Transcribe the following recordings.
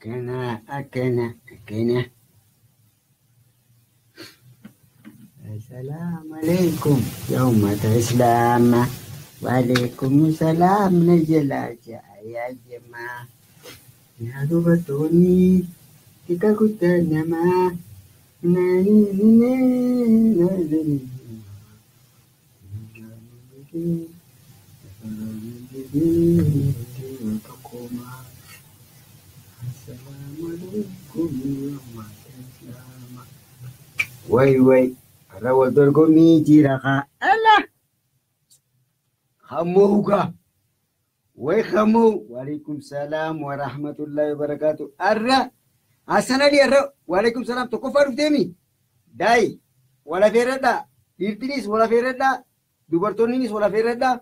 Akkana akkana akkana. Assalaamu alaikum yaa uummata Islaamaa. Waalaikum salaam na jalaa yaa jamaa. Yaa dubartoonni tika guddaa namaa. Way way har'a wal dorgommii jira haa ala hamuuga way hamuu waalaikum salaam wa rahmatullahi wa barakaatu har'a Hasan Ali har'a waalaikum salaam tokkoffaa dhufteemi daayi wal afeerradhaa dhiirtinis wal afeerradhaa dubartoonnis wal afeerradhaa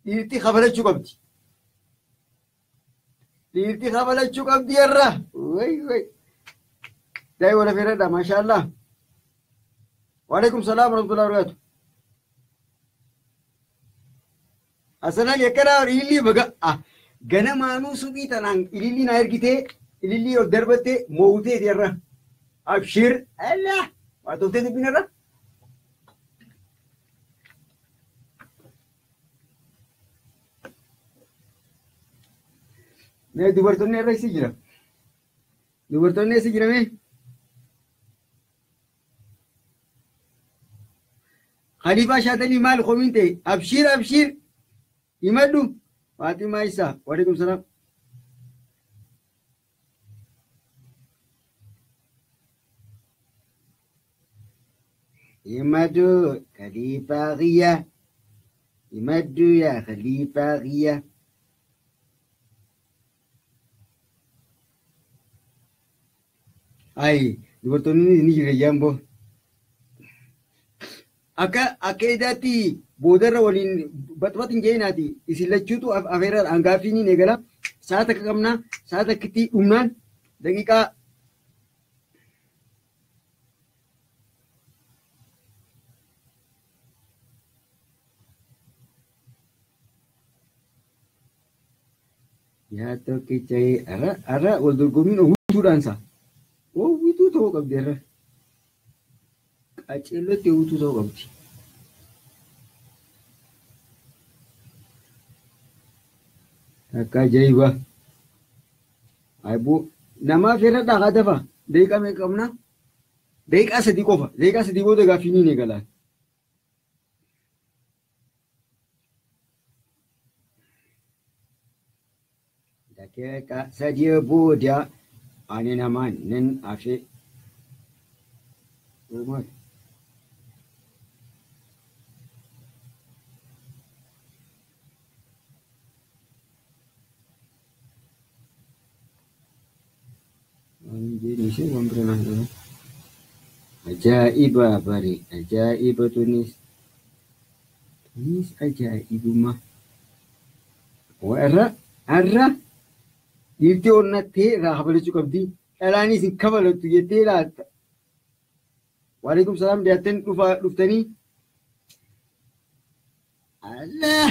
dhiirti kafalachuu qabdi dhiirti kafalachuu qabdi har'a way way daayi wal afeerradhaa maashaallah waalaikum salaam wa rahmatullahi wa barakaatu Hasan Ali akkanaa ilillii baga ganamaanuu suphii tanaan ilillii naa ergitee ilillii ol darbattee mo'uteeti irra abshir Allah waa toltee dubbiin irra. Mee dubartoonni irra isi jira. Dubartoonni isi jira mee? Khaliifaa Shaatanii maal komiin ta'e abshir abshir himadhu Faatimaa Isaa waalaikum salaam. Himadhu Khaliifaa kiyya himadhu yaa Khaliifaa kiyya. Ay dubartoonni ni jira jaamboo. Akka akka idaatti boodarra waliin baxbat hin jeenaati isin lachuutu afeerra hangaafii ni eegala. Sa'a takka qabnaa sa'a takkitti dhumnaan daqiiqaa yaa tokkicha har'a har'a wal dorgommiin uwwituudhaan saa uwwituu ta'uu qabdi har'a qaceellotti uwwituu ta'uu qabdi. Akka ajaa'iba! Aybuu namaa feerradhaa haa dafa daqiiqaa meeqa qabna? Daqiiqaa 3 qofa. Daqiiqaa 3 booda gaaffii ni eegala. Daqiiqaa 3 booda ani namaan nan hafe. Ajaa'iba bare ajaa'iba tunis tunis ajaa'ibuma. Warra har'a dhiirti onnattee irraa kafalachuu qabdi. Dhalaanis hin kafalattu jettee laatta. Waalaikum salaam dhiyaattan dhuftanii. Allah!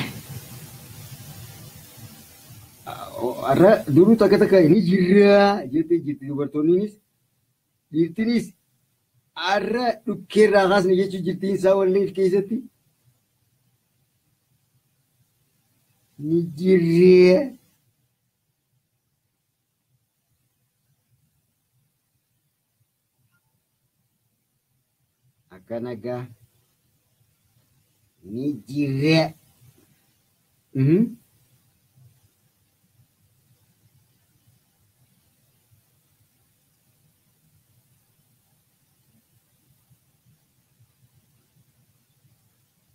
Har'a duruu takka takka ni jirra jettee jirti dubartoonnis dhiirtinis har'a dhukkeerraa kaasne jechuu jirtiin isaa waliin keessatti. Ni jirra. Akkana gaa ni jirra.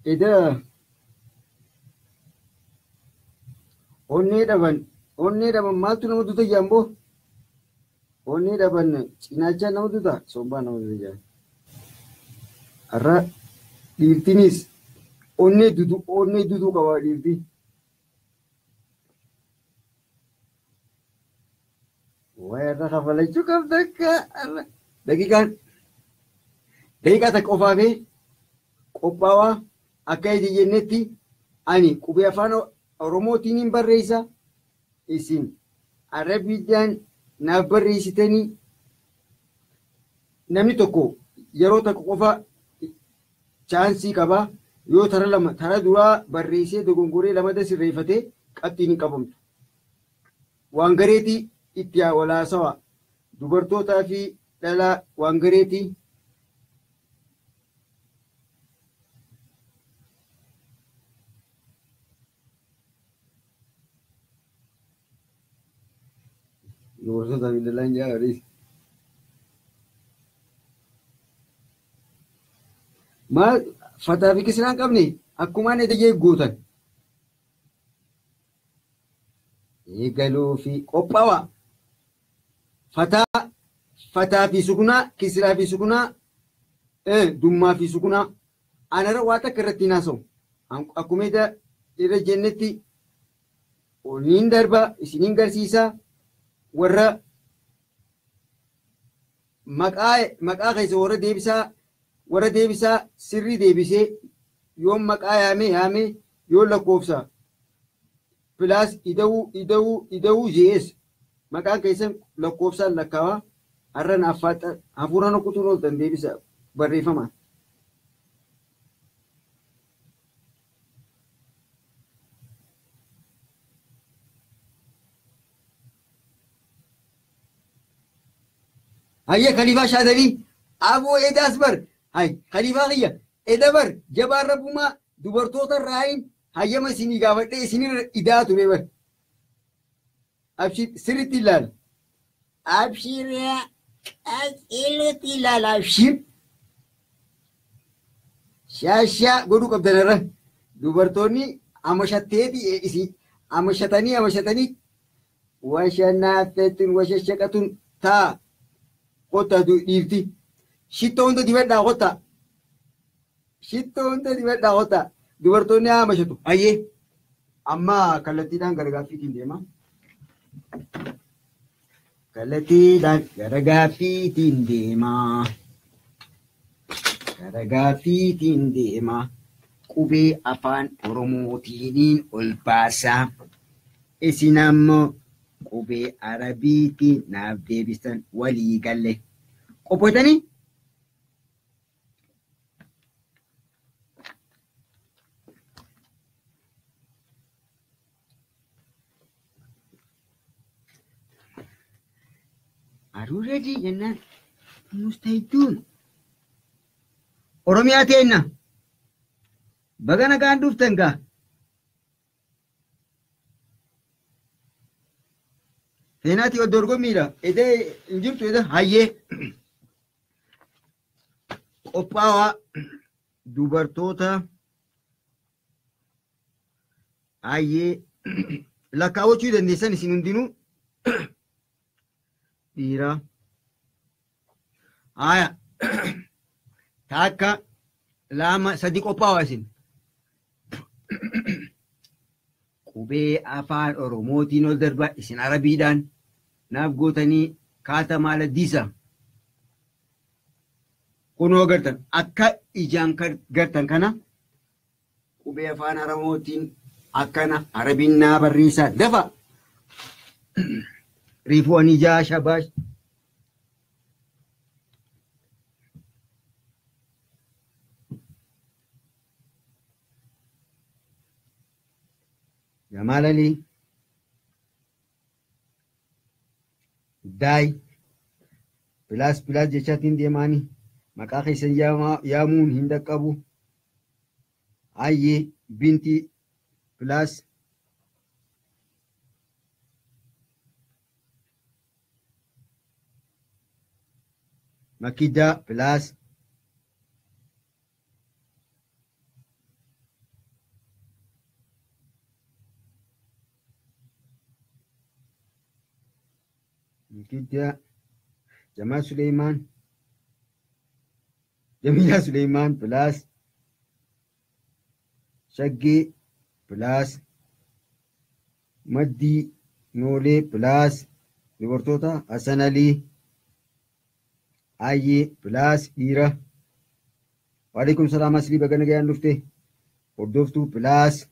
Eda onnee dhaban maaltu nama duta jaamboo? Onnee dhaban cinaachaa nama duta sombaa nama duta jaan. Har'a dhiirtinis onnee dudu qaba dhiirti. Waa irra kafalachuu qabda akka daqiiqaan daqiiqaa takka qofaafee qophaawaa akka iji jennetti ani qubee afaan Oromootiin hin barreessa isin Arabiidhaan naaf barreessitanii namni tokko yeroo tokko qofa chaansii qaba. Yoo tara lama tara duraa barreessee dogongoree lamata sirreeffatee qabxiin hin qabamtu. Waan gareetii itti walaasawa dubartootaa fi dhalaa waan gareetii. Dubartootaa fi dhalaan jaa maal fataa fi kisiraan qabne akkumaan ija gootan. Eegaluu fi qophaawaa. Fataa fi sukunaa, kisiraa fi sukunaa, dummaa fi sukunaa. Anarra waa takka irratti hin haasa'u. Akkuma irra jennetti niin darba isiniin garsiisa warra maqaa keessa warra deebisaa sirrii deebisee yoo maqaa yaame yoo lakkoofsa pilaas ida'uu jees maqaan keessan lakkoofsaan lakkaawaa har'a naaf hafuuraan kutuun ooltan deebisa barreeffamaan. Hayya Khaliifaa Shaadalii Aboo Edaas bar hay Khaliifaa kiyya eda bar jabaan rabbumaa dubartoota raayin hayyama isinii gaafadhee isinirra idaa ture bar. Abshir sirriitti ilaala. Abshir qaceelootti ilaala abshir. Shaashaa godhuu qabdan irra dubartoonni amashatteeti isii amashatanii washanaafetuun washashaqatuun taa qotaa dhiifti. Shittoo hunda dibadhaa qotaa. Shittoo hunda dibadhaa qotaa. Dubartoonni haa amashatu. Ayyee amma kallattiidhaan gara gaaffiitiin deema. Kallattiidhaan gara gaaffiitiin deema. Gara gaaffiitiin deema. Qubee afaan Oromootiin ol baasaa. Isin ammoo qubee Arabiitiin naaf deebisan walii galle. Qophootanii? Are you ready jennaan mustahidduun Oromiyaa teenna baga nagaan dhuftan gaa. Seenaatii wal dorgommiidha. Edee hin jirtu eda hayyee qophaawaa dubartoota hayyee lakkaawwachuu dandeessan isin hundinuu dhiiraa. Haya takka lama sadi qophaawaa isin. Qubee afaan Oromootiin ol darba isin Arabiidhaan naaf gootanii kaata maala diisa. Kunoo gartan akka ijaan gartan kana qubee afaan Oromootiin akkana Arabiin naa barreessaa dafa. Riifuu ani ijaa shabaash. Jamal Ali Daay pilaas pilaas jechaatiin deemaanii maqaa keessan yaamuun hin dhaqqabu. Hayyee binti pilaas Makidaa pilaas Makidaa Jamal Suleiman Jamila Suleiman plus Shaggy plus Maddi Nole plus dubartoota Hassan Ali Ayyee plus dhiira. Waalaikum salaam aslii baga nagayaan dhufte. Hordoftuu plus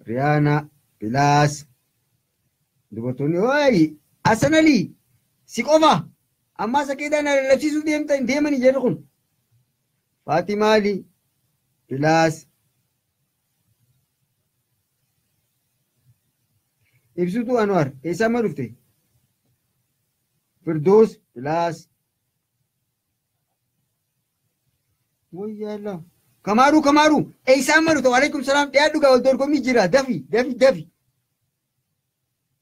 Riyaana plus dubartoonni waayee Hassan Alii si qofa ammaa sakeedaa na lallabsiisuu deemanii jedhu kun. Faatimaa Alii plus. Ibsituu Anwar eessaa amma dhufte? Firdoos plus. Wayyaala. Kamaaruu Kamaaruu eessaa amma dhufte? Waalaikum salaam dhiyaadhu gaa wal dorgommii jira dafi dafi dafi.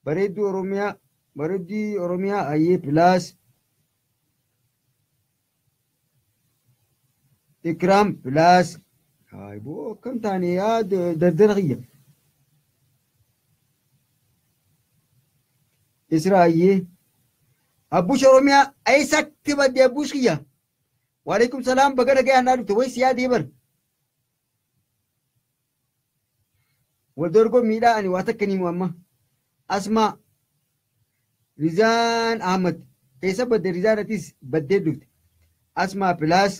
Bareedduu Oromiyaa bareedduu Oromiyaa ayyee plus. Ikraam plus. Hayi boo akkam taane yaa dardara kiyya. Israa ayyee. Abbush Oromiyaa eessatti badde Abbush kiyya? Waalaikum salaam baga dhaga'ee annaa dhufte wayi si yaadee bar. Wal dorgommiidhaa ani waa takka ni amma. Asmaa Rizaan Ahmad eessa badde Rizaan atis baddee dhufte. Asmaa plus.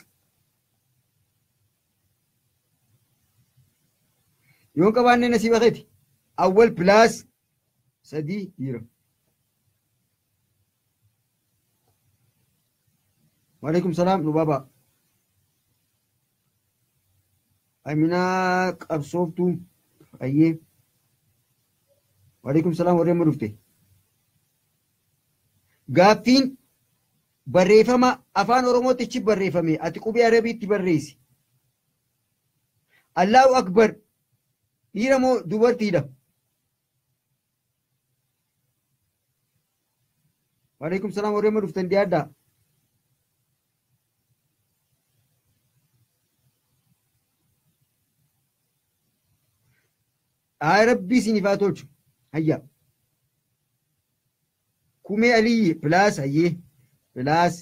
Yoon qabaanne nasiiba keeti. Awwal plus 3 dhiira. Waalaikum salaam nu baaba. Aminaa qabsooftuu ayyee. Waalaikum salaam warreen dhufte. Gaaffiin barreeffama afaan Oromootichi barreeffame ati qubee Arabiitti barreessi. Allahu Akbar dhiira moo dubartiidha? Waalaikum salaam warreen dhuftan dhiyaadhaa. Haa Rabbii isiniif haa tolchu. Hayya. Kumee Aliyyi plus hayyee plus.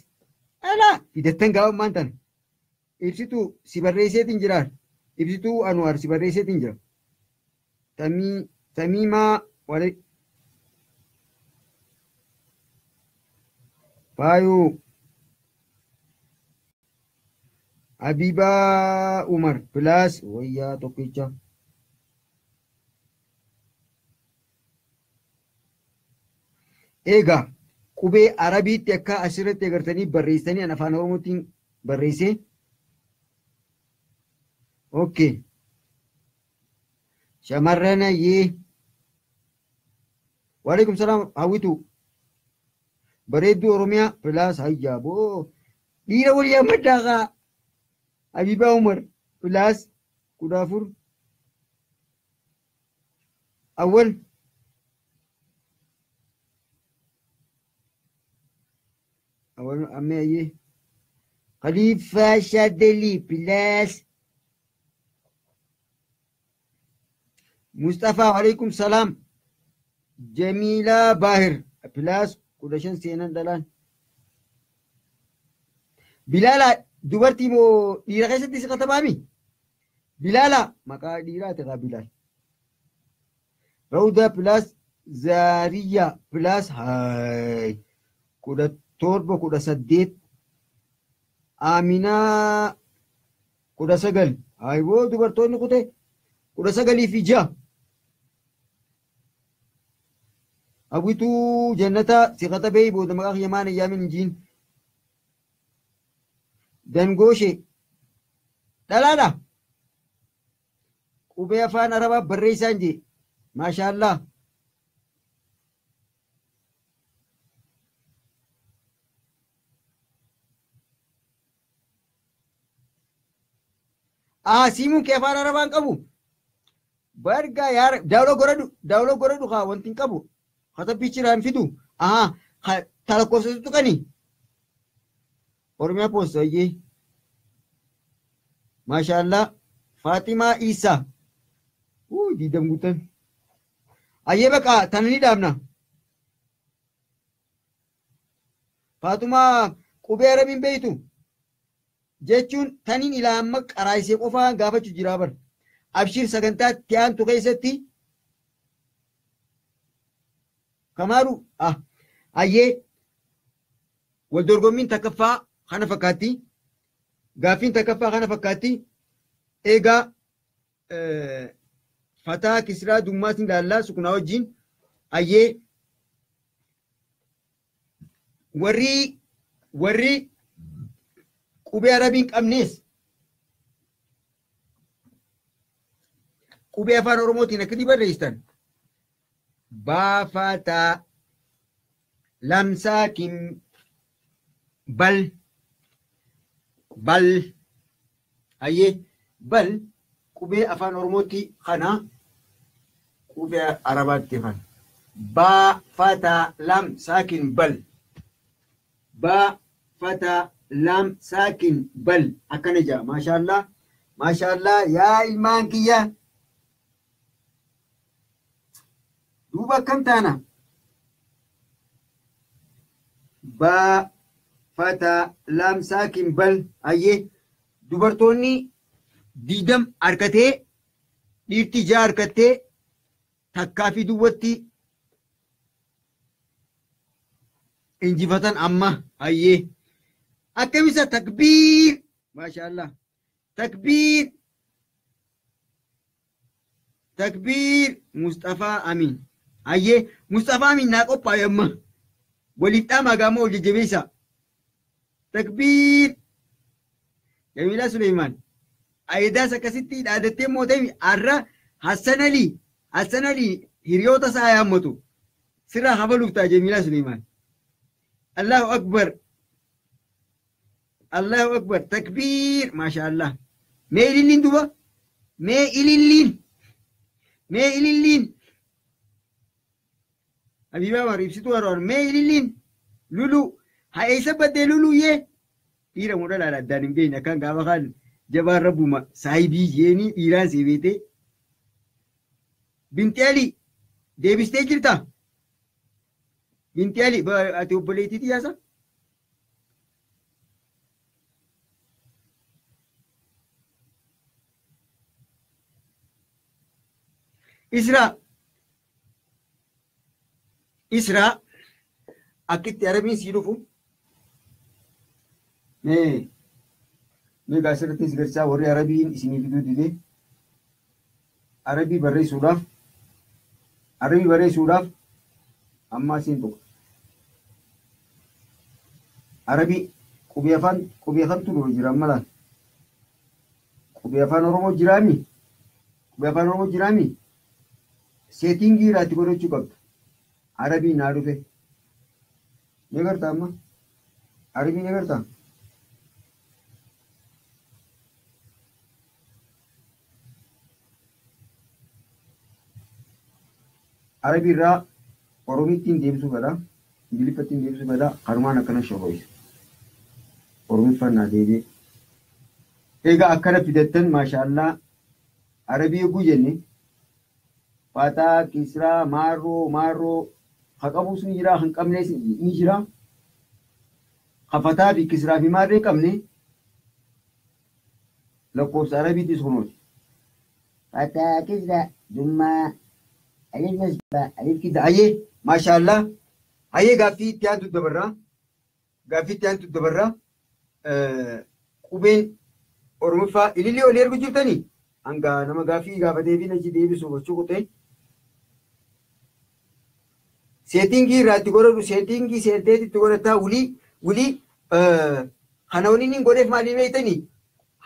Alaa fidattan gaafa ammaan tana. Ibsituu si barreesseetiin jira. Ibsituu Anwaar si barreesseetiin jira. Tamiimaa wale. Faayuu. Habibaa Umar plus wayyaa tokkicha. Egaa qubee Arabiitti akka asirratti agartanii barreessanii an afaan Oromootiin barreessee. Okay. Shamarran ayyee. Waalaikum salaam hawwitu. Bareedduu Oromiyaa plus hayyaa boo. Dhiira walii ammaddaa kaa. Habibaa Umar plus 14. Awwal. Awwal ammee ayyee. Khalifa Shadeli plus. Mustafa waalaikum salaam. Jamila Bahir plus 15 seenan dhalaan. Bilaala dubartii moo dhiira keessatti si katabaami? Bilaala maqaa dhiiraati kaa Bilaal. Rawda plus Zaariya plus hay 17 18. Aminaa 19. Hay boo dubartoonni kute 19 fi 6. Hawwituu jannata si katabee booda maqaa kiyya maana yaamin injiin. Dangooshe dhalaadha. Qubee afaan Arabaa barreessaan jee. Maashaallah. Siimuun kee afaan Arabaan qabu. Bargaa yaa daawloo godhadhu daawloo godhadhu kaa wanti hin qabu. Katabbichi irraa hin fidu. Talakkoofsatu tuqani. Oromiyaa Poost ayyee. Maashaallah. Faatimaa Isaa. Diidam guutan. Ayyee baqa tana ni dhaabna. Faatumaa qubee Arabiin beeytu jechuun taniin ilaa amma qaraayisee qofaan gaafachuu jira bar. Abshir sagantaa itti aantu keessatti Kamaaru ayyee wal dorgommiin takkaffaa kana fakkaatti. Gaaffiin takkaffaa kana fakkaatti. Egaa Fataa Kisraa Dummaas ni ilaallaa sukunaa wajjin ayyee Warri qubee Arabii hin qabnes qubee afaan Oromootiin akkatti barreessitan. Baafataa lamsaakin bal bal hayyee bal qubee afaan Oromootti kana qubee Arabaatti kan baafataa lamsaakin bal baafataa lamsaakin bal akkana jaa. Maashaallah maashaallah yaa ilmaan kiyya. Duuba akkam taana? Baafataa lamsaakin bal hayyee dubartoonni 20 harkatee dhiirti 6 harkattee takkaa fi duwwatti injifatan amma hayyee akkamisa takbiir maashaallah takbiir takbiir Mustafaa Amin hayyee Mustafaa Amin naa qophaa'e amma waliif dhaamaa gaamoo wal jajjabeessa takbiir Jamiilaa Suleymaan ayidaas akkasitti dhaadattee mootee har'a Hassan Ali hiriyoota isaa yaammatu sirraa habaluuf ta'a Jamiilaa Suleymaan. Allahu Akbar Allahu Akbar takbiir maashaallah. Mee ililliin duba mee ililliin mee ililliin Habiibaa Umar ibsituu haroon mee ililliin lulu haa eessa baddee luluyyee dhiira moo dhalaadha addaan hin beekne akkaan gaafa kaan jabaan rabbuma saayibii jeenii dhiiraan si beetee. Binti Ali deebistee jirta? Binti Ali ati obboleettiitii yaasa? Israa Israa akkitti Arabiin sii dhufu mee mee asirratti si garsiisaa warri Arabiin isinii fiduu dide Arabii barreessuudhaaf amma asiin tokko Arabii qubee afaantu dura jira amma laal qubee afaan Oromoo jiraami qubee afaan Oromoo jiraami seetingii irraatti godhachuu qabda. Arabii naa dhufe ni agartaa amma Arabii ni agartaa Arabii irraa Oromittiin deebisuu fedha Ingiliffattiin deebisuu fedha kanumaan akkana shorroisa Oromiffaan naa deebi'e. Egaa akkana fidattan maashaallah Arabii yogguu jenne Fataa, Kisraa, Maarroo, Maarroo ha qabuus ni jira, hin qabnes ni jira. Ha Fataa fi Kisraa fi Maarree qabne lakkoofsa Arabiitis kunuuti. Fataa, Kisraa, Jummaa, Alif Nasbaa, Alif Kidda. Hayyee maashaallah. Hayyee gaaffii itti aantu dabarraa. Gaaffii itti aantu dabarraa. Qubeen Oromoffaa ilillee olii ergu jirtanii? Hanga nama gaaffii gaafatee fi achi deebisu gochuu qotee. Seetingii irraa itti godhatu seetingii seenteetti itti godhataa wulii kana waliin hin godheef maalii beektanii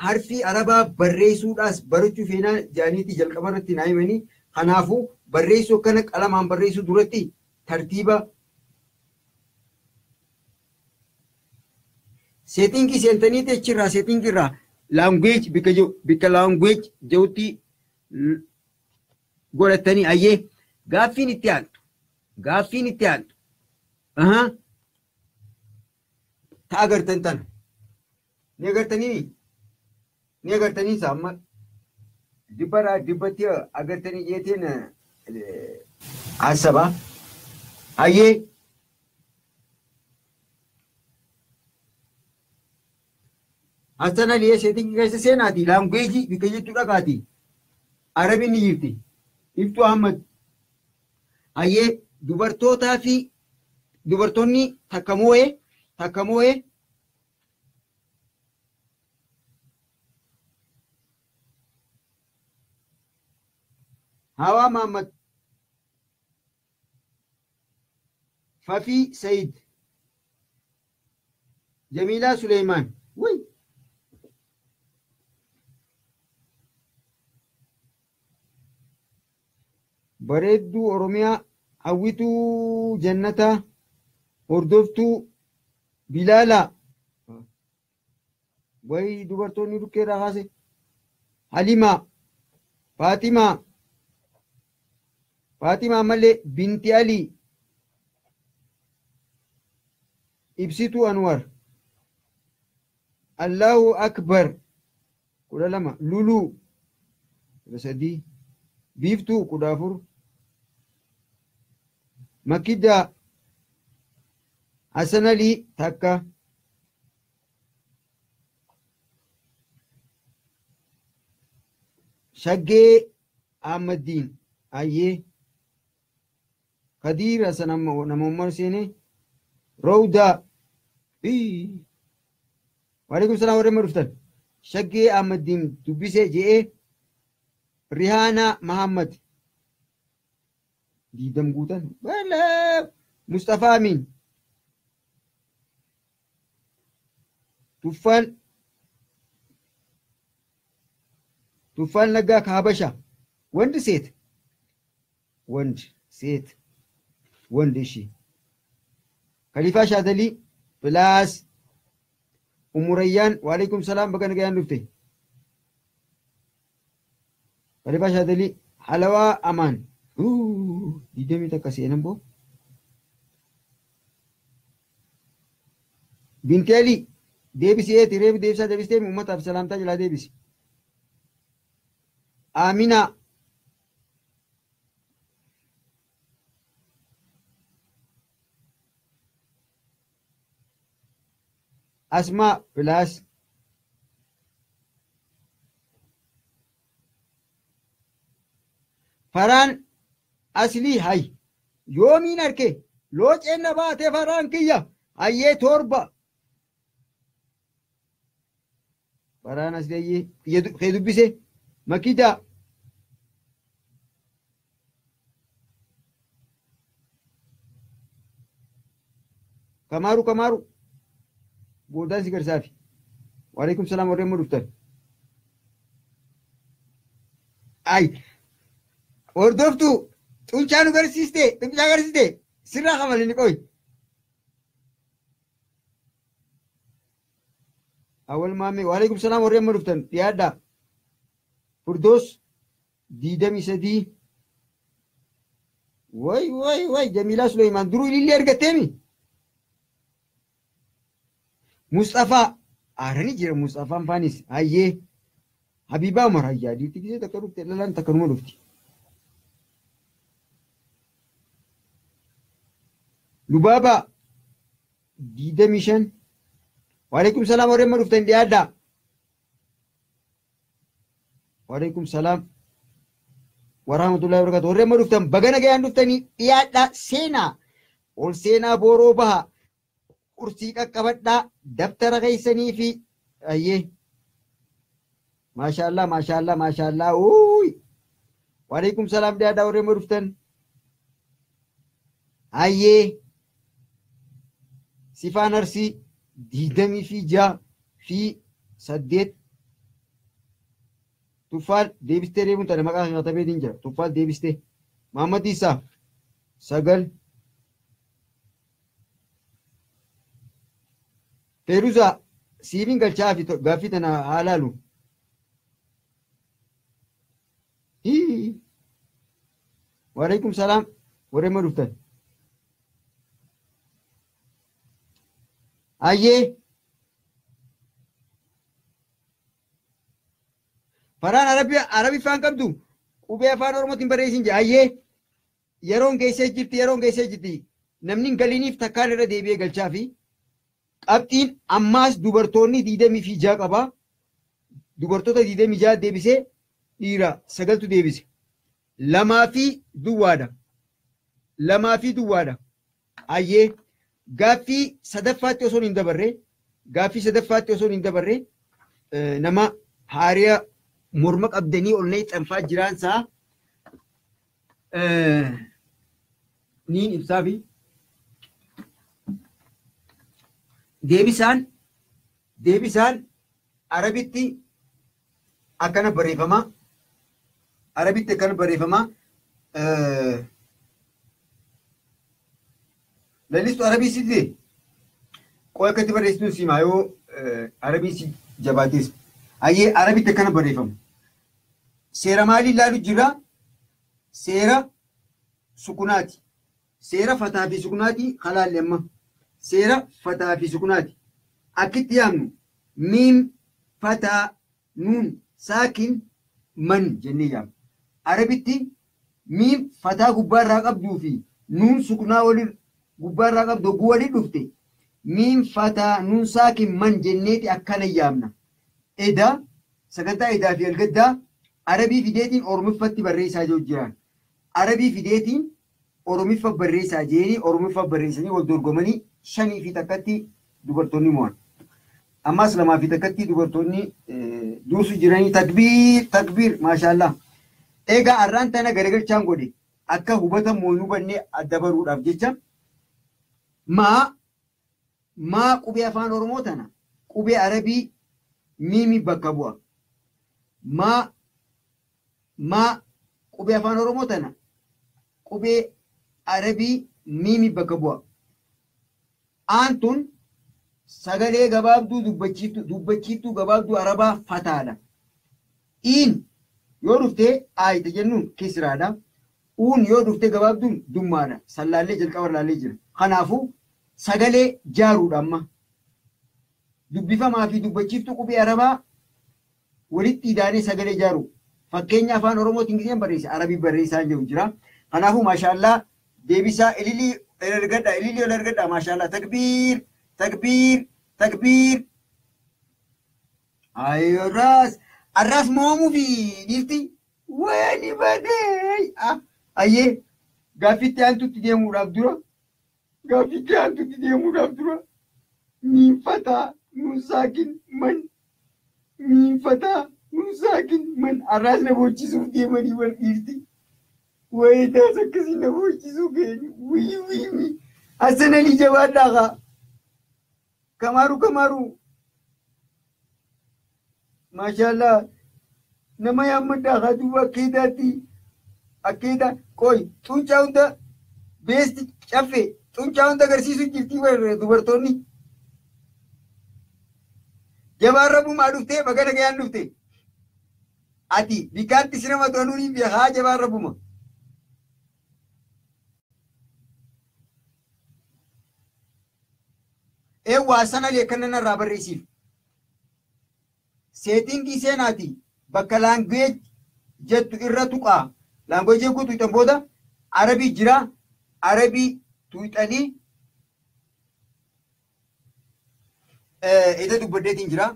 harfii Arabaa barreessuudhaas barachuu feenaa jaaniitii jalqaba irratti naa himanii kanaafuu barreessuu akkana qalamaan barreessuu duratti tartiiba seetingii seentaniiti achirraa seetingii irraa language bikka jiru bikka language jirutti godhatanii hayyee gaaffiin itti aantu gaaffiin itti aantu ta agartan tana ni agartanii ni agartanii isa amma dibbaraa dibbatti agartanii jeeteen asaba hayyee Hassan Ali seetingii keessa seenaati laanguweejii bikka jettu dhaqaati Arabiin ni jirti Iftuu Ahmad hayyee dubartootaa fi dubartoonni takka moo'ee Hawaa Mahammad Fafii Sayid Jamiilaa Suleymaan. Wuy! Bareedduu Oromiyaa, Hawwituu Jannataa, Hordoftuu Bilaalaa. Wayi dubartoonni dhukkee irraa kaase. Halimaa, Faatimaa, Faatimaa ammallee Binti Alii, Ibsituu Anwar, Allahu Akbar, 12, Luluu, 13, Biiftuu, 14, Makiddaa, Hasan Alii, 1. Shaggee Ahmaddiin, Ayyee, Kadiir Hasan nama Umar seene, Rawdaa, Waalaikum salaam warreen dhuftan. Shaggee Ahmaddiin dubbisee je'ee Rihaanaa Mahammad. 20 guutan. Balaa Mustafaa Amin. Tuffaan Naggaa Kaabasha. Wandi seet. Wandi seet. Wandi ishii. Khaliifaa Shaadalii Pilaas. Umurayyaan waalaikum salaam baga nagayaan dhufte. Khaliifaa Shaadalii Halawaa Amaan. 21 seenan boo. Binti Alii deebisi eeti reefu deebisaa deebistee uummataaf salaamtaa jalaa deebisi. Aminaa. Asmaa Pilaas. Faraan Aslii hay. Yoomiin arke looceen na baatee faraan kiyya hayyee 7. Faraan Aslii hayyee kee dubbise Makidaa. Kamaaru Kamaaru. Boodaan si garsaafi. Waalaikum salaam warreen dhuftan. Ay hordoftuu xuncaa nu garsiiste xuncaa agarsiiste sirraa kamalini qoy. Awwal maamee waalaikum salaam warreen dhuftan dhiyaadhaa. Furdoos 23. Way way way Jamiilaa Suleymaan duruu ilillee argatteemi. Mustafaa aaranii jira Mustafaan faanis hayyee Habiibaa Umar hayyaa diitti gisee takka dhufte lalaan takka numa dhufti. Lubaabaa 25. Waalaikum salaam warreen dhuftan dhiyaadhaa. Waalaikum salaam warahmatullahi wabarakatuh. Warreen dhuftan baga nagayaan dhuftanii dhiyaadhaa seenaa ol seenaa booroo baha. Kursii qaqqabadhaa dabtara keessanii fi ayyee maashaallah maashaallah maashaallah uuy waalaikum salaam dhiyaadhaa warreen dhuftan ayyee Sifaan Arsii 26 fi 8. Tuffaal deebistee deemuun tana maqaa katabeetiin jira. Tuffaal deebistee Mahammad Isaa 9. Feeruzaa siifin galchaa fi gaaffii tana haa laalu. Waalaikum salaam warreen dhuftan. Ayyee Faraan Arabiffaan qabdu qubee afaan Oromootiin barreessin jira. Ayyee yeroon geessee jirti yeroon geessee jirti. Namni galiniif takkaan irra deebi'ee galchaa fi qabxiin ammaas dubartoonni 26 qaba. Dubartoota 26 deebisee dhiira 9tu deebise. 2 fi duwwaadha. 2 fi duwwaadha. Ayyee gaaffii sadaffaatti osoo hin dabarre gaaffii sadaffaatti osoo hin dabarre nama haariyaa morma qabdanii ol xanfaa jiraansaa niin ibsaa fi deebisaan Deebisaan Arabitti akkana barreeffama. Arabitti akkana barreeffama. Lalistu Arabii sitti qo'ee akkatti barreessituun simaa yoo Arabii si jabaates. Ayyee Arabitti akkana barreeffama. Seera maalii ilaalu jira? Seera sukunaati. Seera fataa fi sukunaati halaalli amma. Seera fataa fi sukunaati. Akkitti yaamnu miim fataa nuun saakin man jennee yaamna. Arabitti miim fataa gubbaarraa qabduu fi nuun sukunaa waliin gubbaarraa qabdu hogguu waliin dhufte miim fataa nuun saakin man jenneeti akkana yaamna. Edaa sagantaa edaa fi algaddaa Arabii fideetiin Oromiffatti barreessaa jiru jiraan. Arabii fideetiin Oromiffa barreessaa jiranii Oromiffa barreessanii wal dorgomanii 5 fi 1tti dubartoonni mo'an. Ammas 2 fi 1tti dubartoonni dursu jiranii takbiir takbiir maashaallah. Egaa har'aan tana garagalchaan godhe akka hubatamu hin hubanne adda baruudhaaf jecha maa qubee afaan Oromoo tana qubee Arabii miimi bakka bu'a. Maa qubee afaan Oromoo tana qubee Arabii miimi bakka bu'a. Aan tun sagalee gabaabduu dubbachiiftuu gabaabduu Arabaa fataadha. Iin yoo dhuftee aayita jennuun kisraadha. Uun yoo dhuftee gabaabduun dummaadha. Sallaallee jalqaba laallee jira. Kanaafuu sagalee jaaruudha amma. Dubbifamaa fi dubbachiiftuu qubee Arabaa walitti idaanee sagalee jaaru. Fakkeenya afaan Oromootiin giseen barreessa Arabii barreessaa jiru jira. Kanaafuu maashaallaa deebisaa ililii ol argadha ililii ol argadha maashaallaa takbiir takbiir takbiir. Ayyoraas arraas moomuu fi dhiirti wani badee ayyee gaaffitti aantutti deemuudhaaf dura gaaffitti aantutti deemuudhaaf dura miinfataa nuun saakin man miinfataa nuun saakin man arraas na bochisuuf deemanii wal dhiirti. Wayitaas akkasii na bochisuu geenyu wii wii wii Hassan jabaadhaa kaa kamaaru kamaaru maashaallah nama yaammadhaa kaa duuba akkeedaatti akkeedaa qoy xuncaa hunda beesti caffee xuncaa hunda agarsiisuu jirtii dubartoonni. Jabaan rabbumaa dhuftee baga nagayaan dhufte. Ati bikkaatti si nama tonuun hin beekaa jabaan rabbuma. Eewwa Hassan Ali akkana narraa barreessiif. Seetingii seenaati bakka laanguweej jettu irra tuqaa. Laanguweejii eeguu tuqxan booda Arabii jira. Arabii tuqxanii eda dubbaddeetiin jira.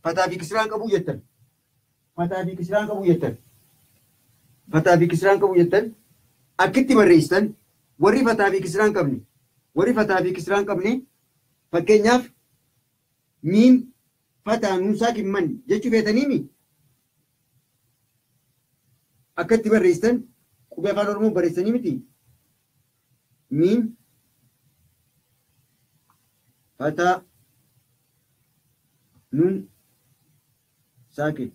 Fataa fi kisraan qabuu jettan. Fataa fi kisraan qabuu jettan. Fataa fi kisraan qabuu jettan. Akkitti barreessitan warri fataa fi kisraan qabne warri fataa fi kisraan qabne fakkeenyaaf miim fataa nuun saakin man jechuu feetaniimi akkatti barreessitan qubee afaan Oromoo barreessanii miti miim fataa nuun saakin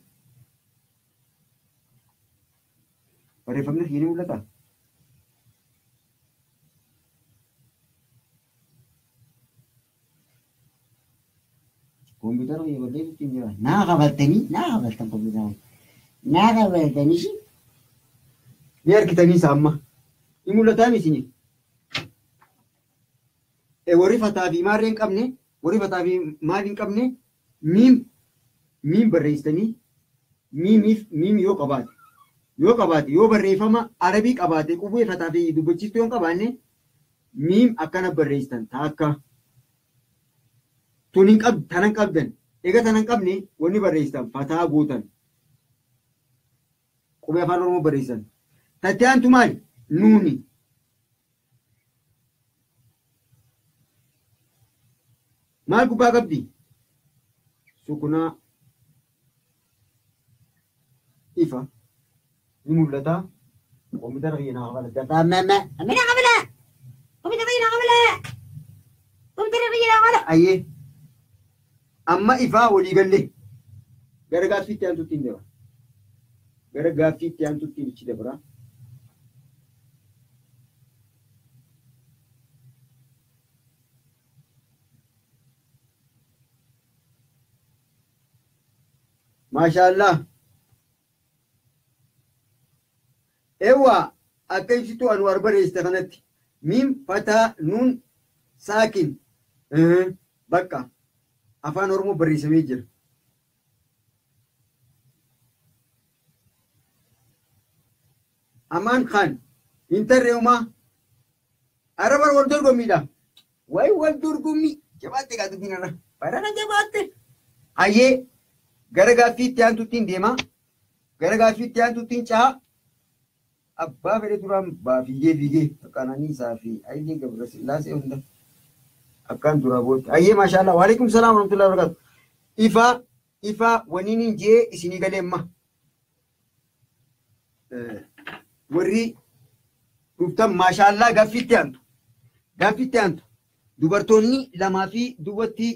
barreeffamni ni mul'ata. Kompiitara barreessuutti hin jiran. Naa kabaltanii, naa kabaltan kompiitara. Naa kabaltanii. Ni argitanii isa amma. Ni mul'ataa miti. Warri fataa fi maarree hin qabne, warri fataa fi maal hin qabne miim miim barreessitanii miimiif miim yoo qabaate. Yoo qabaate yoo barreeffama Arabii qabaate qubee fataa fi dubbachiistuu yoo hin qabaanne miim akkana barreessitan taakka. Tun hin qabdu tanan qabdan egaa tanan qabne wanni barreessitan fataa gootan qubee afaan Oromoo barreessitan. Tatti aantu maali? Nuuni. Maal gubbaa qabdi? Sukunaa ifa ni mul'ata. Kompiitara kiyya naa qabala. Mama, amina qabala. Kompiitara kiyya naa qabala. Kompiitara kiyya naa qabala. Ayyee. Amma ifaa walii galle. Gara gaaffiitti aantutti hin dabra. Gara gaaffiitti aantutti ichi dabra. Maashaallah. Eewwa akka ibsituu Anwaar barreessite kanatti miim fataa nuun saakin bakka afaan Oromoo barreessamee jira. Amaan Khan hin tarree umaa Araban wal dorgommiidha. Wayi wal dorgommii jabaatte gaa dubbiin irra barana jabaatte. Hayyee gara gaaffiitti aantutti hin deema. Gara gaaffiitti aantutti hin caha. Abbaa fedhe duraan baa fiigee fiigee Qananiisaa fi Hayilee Gabrasillaasee hunda akkaan duraa booda. Hayyee maashaallah. Waalaikum salaam warahmatullahi wabarakatuh. Ifaa ifaa waniin hin jee isinii galee amma. Warri dhuftan maashaallah gaaffiitti aantu. Gaaffiitti aantu. Dubartoonni lamaa fi dubartii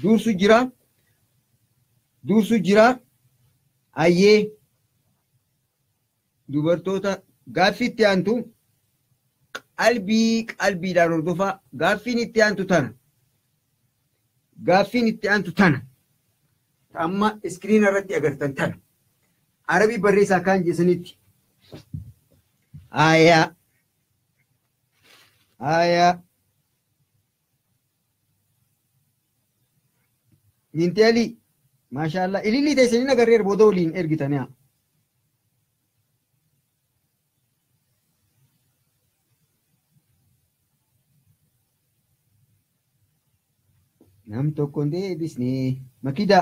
duursu jira. Duursu jira. Hayyee dubartoota gaaffiitti aantu qalbii qalbiidhaan hordofaa. Gaaffiin itti aantu tana. Gaaffiin itti aantu tana. Amma iskiriina irratti agartan tana. Arabii barreessaa kaan jeesanitti. Hayaa. Hayaa. Binti Alii. Maashaallah. Ilillii teessanii agarreer booda waliin ergitanii haa. Nam tokko hin deebisne. Makida.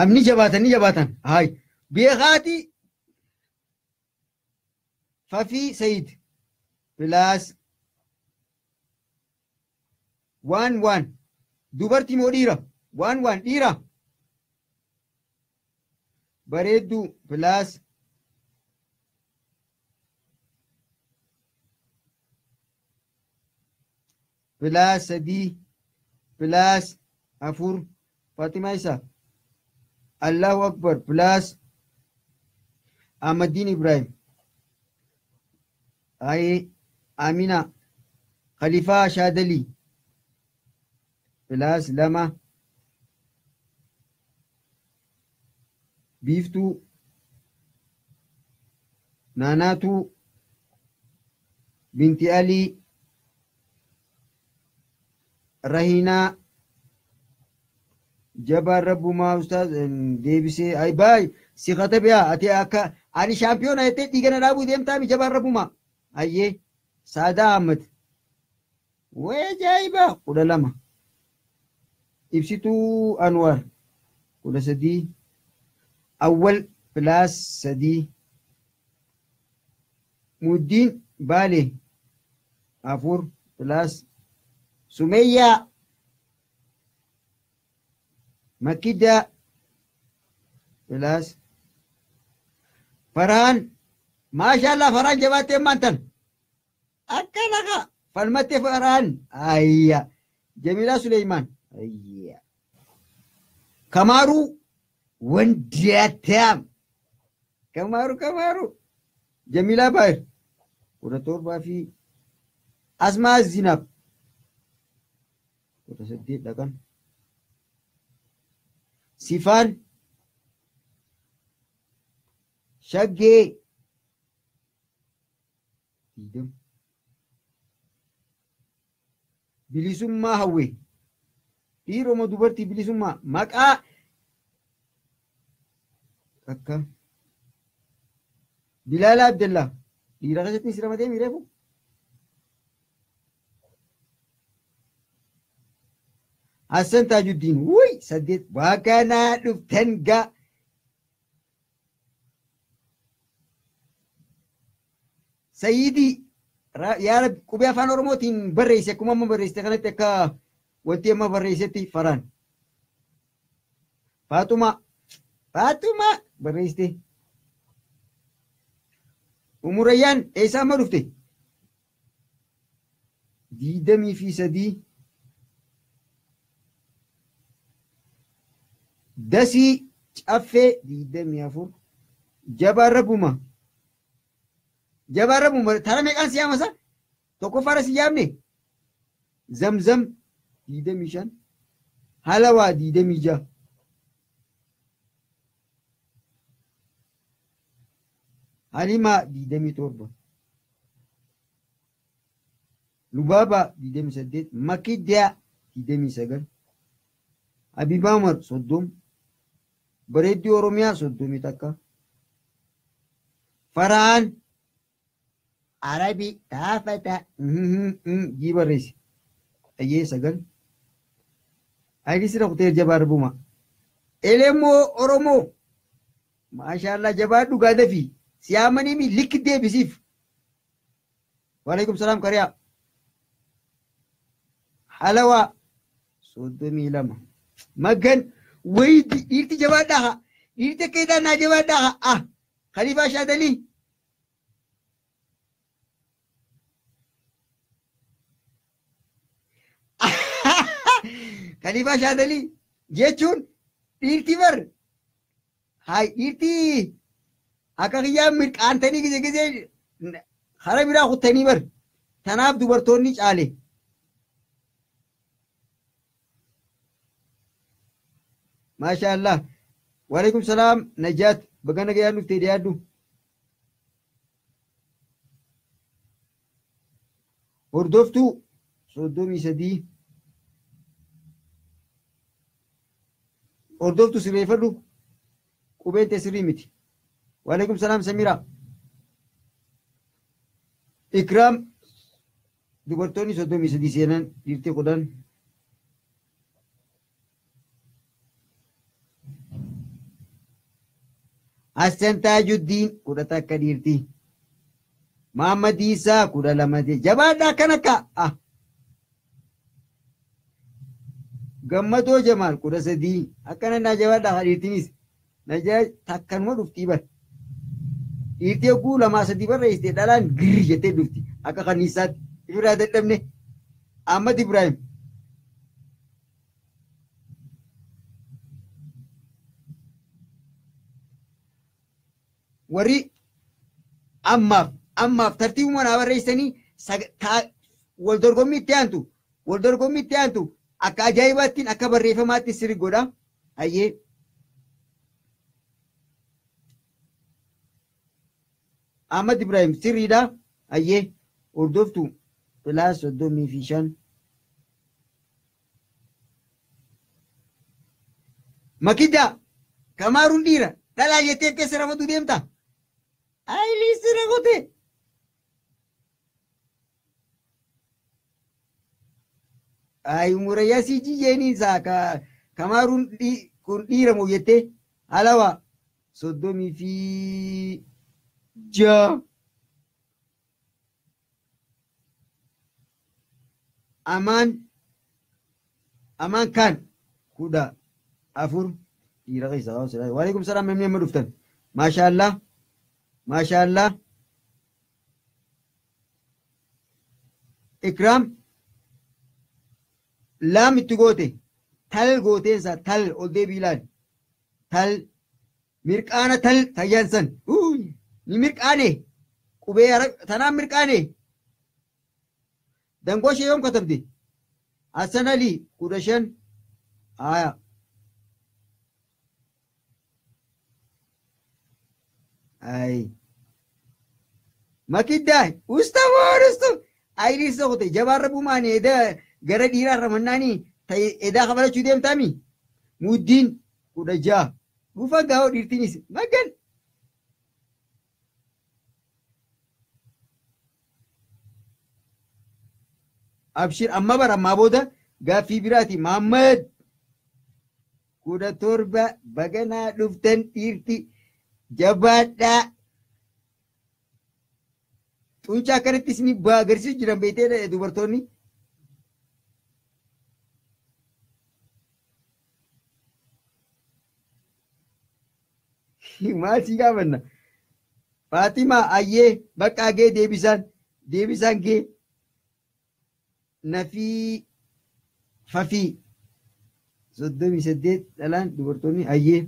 Amni jabaatan ni jabaatan. Haay. Beekaati Fafii Sayid. Plus 1 1. Dubartii moo dhiira? 1 1 dhiira. Bareedduu plus plus 3 plus 4 Fatima Isa. Allahu Akbar plus Ahmaddin Ibrahim. Aye Amina Khalifa Shadali plus 2 Biiftuu Naanaatuu Binti Alii Rahinaa Jabaan Rabbumaa Ustaaz deebisee ay baay si katabiyaa ati akka ani shaampiyoona jettee dhiigana dhaabuu deemtaami Jabaan Rabbumaa. Hayyee Saadaa Ahmad way ajaa'iba 12 Ibsituu Anwaar 13 Awwal plus 3 Muddiin Baalee 4 plus Sumeyyaa Makida plus Farhaan. Maashaallah Farhaan jabaattee maantan akkana ka falmatte Farhaan. Ayya Jamilaa Suleymaan. Ayya Kamaaruu Wandiyaataam Kamaaru Kamaaru Jamilaa Baayir 17 fi Asmaa Zinaab 18 dhaqan. Sifaan Shaggee 20 Bilisummaa Hawwee dhiiroma dubartii bilisummaa maqaa akka Bilaala Abdallaa dhiira keessatti si ramadee miireefu Hassan Taajuddiin wuy 8 waaqanaa dhuftan gaa Sayyidii yaa Rabbi qubee afaan Oromootiin barreesse akkuma amma barreessite kanatti akka wanti amma barreessetti Farhaan. Faaxumaa Faaxumaa barreessite. Umurayyaan eessaa amma dhufte? 23. Dasii Caffee 24. Jabaa Rabbuma. Jabaa Rabbuma tara meeqaan si yaamasa? Tokkoffaadha si yaamne? Zamzam 25. Halawaa 26. Halimaa 27. Lubaabaa 28. Makiddaa 29. Habibaa Umar 30. Bareedduu Oromiyaa 31. Faraan Arabii taafata jii barreessi. Ayyee 9. Ayilii sira kutee jabaa Rabbuma. Elemoo Oromoo. Maashaallah jabaa dhugaa dafii. Siyaamanii likki deebisiif. Waalaikum salaam kariyaa. Halawaa 32. Magan wayi dhiirti jabaadhaa. Dhiirti akka hidhaan naa jabaadhaa. Ah Khaliifaa Shaadalii. Khaliifaa Shaadalii jechuun dhiirti bar. Hayi dhiirti akka kiyyaa mirqaantanii gizee gizee hara biraa kuttanii bar. Tanaaf dubartoonni caale. Maashaallah. Waalaikum salaam Najaat. Baga nagayaan dhuftee dhiyaadhu. Hordoftuu 33. Hordoftuu sirreeffadhu. Qubeen tee sirrii miti. Waalaikum salaam Samira. Ikraam dubartoonni 33 seenan dhiirti 10. Hassan Taajuddiin 11 dhiirti. Muhammad Isaa 12. Jabaadhaa kan akka. Gammadoo Jamaal 13. Akkana naa jabaadhaa dhiirtinis. Najaa takkanuma dhuftii bar. Dhiirtii hogguu 2 3 barreessite dhalaan girri jettee dhufti. Akka kanniisaatti. Ifirraa dadhabne. Ahmad Ibrahim. Warri ammaaf tartiibuma naa barreessanii wal dorgommii itti aantu wal dorgommii itti aantu akka ajaa'ibaattiin akka barreeffamaatti sirri godha. Hayyee. Ahmad Ibrahim sirriidha. Hayyee. Hordoftu pilaas 35. Makiddaa kamaaruun dhiira dhalaa jettee keessa rafatu deemta. Ayilii sirra kute. Ay murayyaa si jijjeeniin isaa kamaaruun kun dhiira moo jettee halawa 36. Amaan kan 14 dhiira keessa. Waalaikum salaam namni amma dhuftan. Maashaallah. Maashaallah. Ikraam laam itti goote tal gooteensa tal ol deebii ilaali. Tal mirqaana tal tayyaan san. Ni mirqaane qubee tanaan mirqaane. Dangoo ishee yoom katabde? Hassan Alii 15. Aya. Ay. Makiddaa ustaamoo ustu ayilii soqote jabaa Rabbumaan edaa gara dhiiraa ramannaanii edaa kabalachuu deemtaami. Muddiin 16. Dhufa gaa'oo dhiirtiinis magan. Abshir amma bara ammaa booda gaaffii biraati. Muhammad 17 baganaa dhuftan dhiirti jabaadhaa. Xuncaa akkanatti isin agarsiisu jiran beektee dubartoonni. Maal sii gaafanna? Faatimaa ayyee bakka gee deebisaan deebisaan gee. Nafii Fafii 38 dhalaan dubartoonni hayyee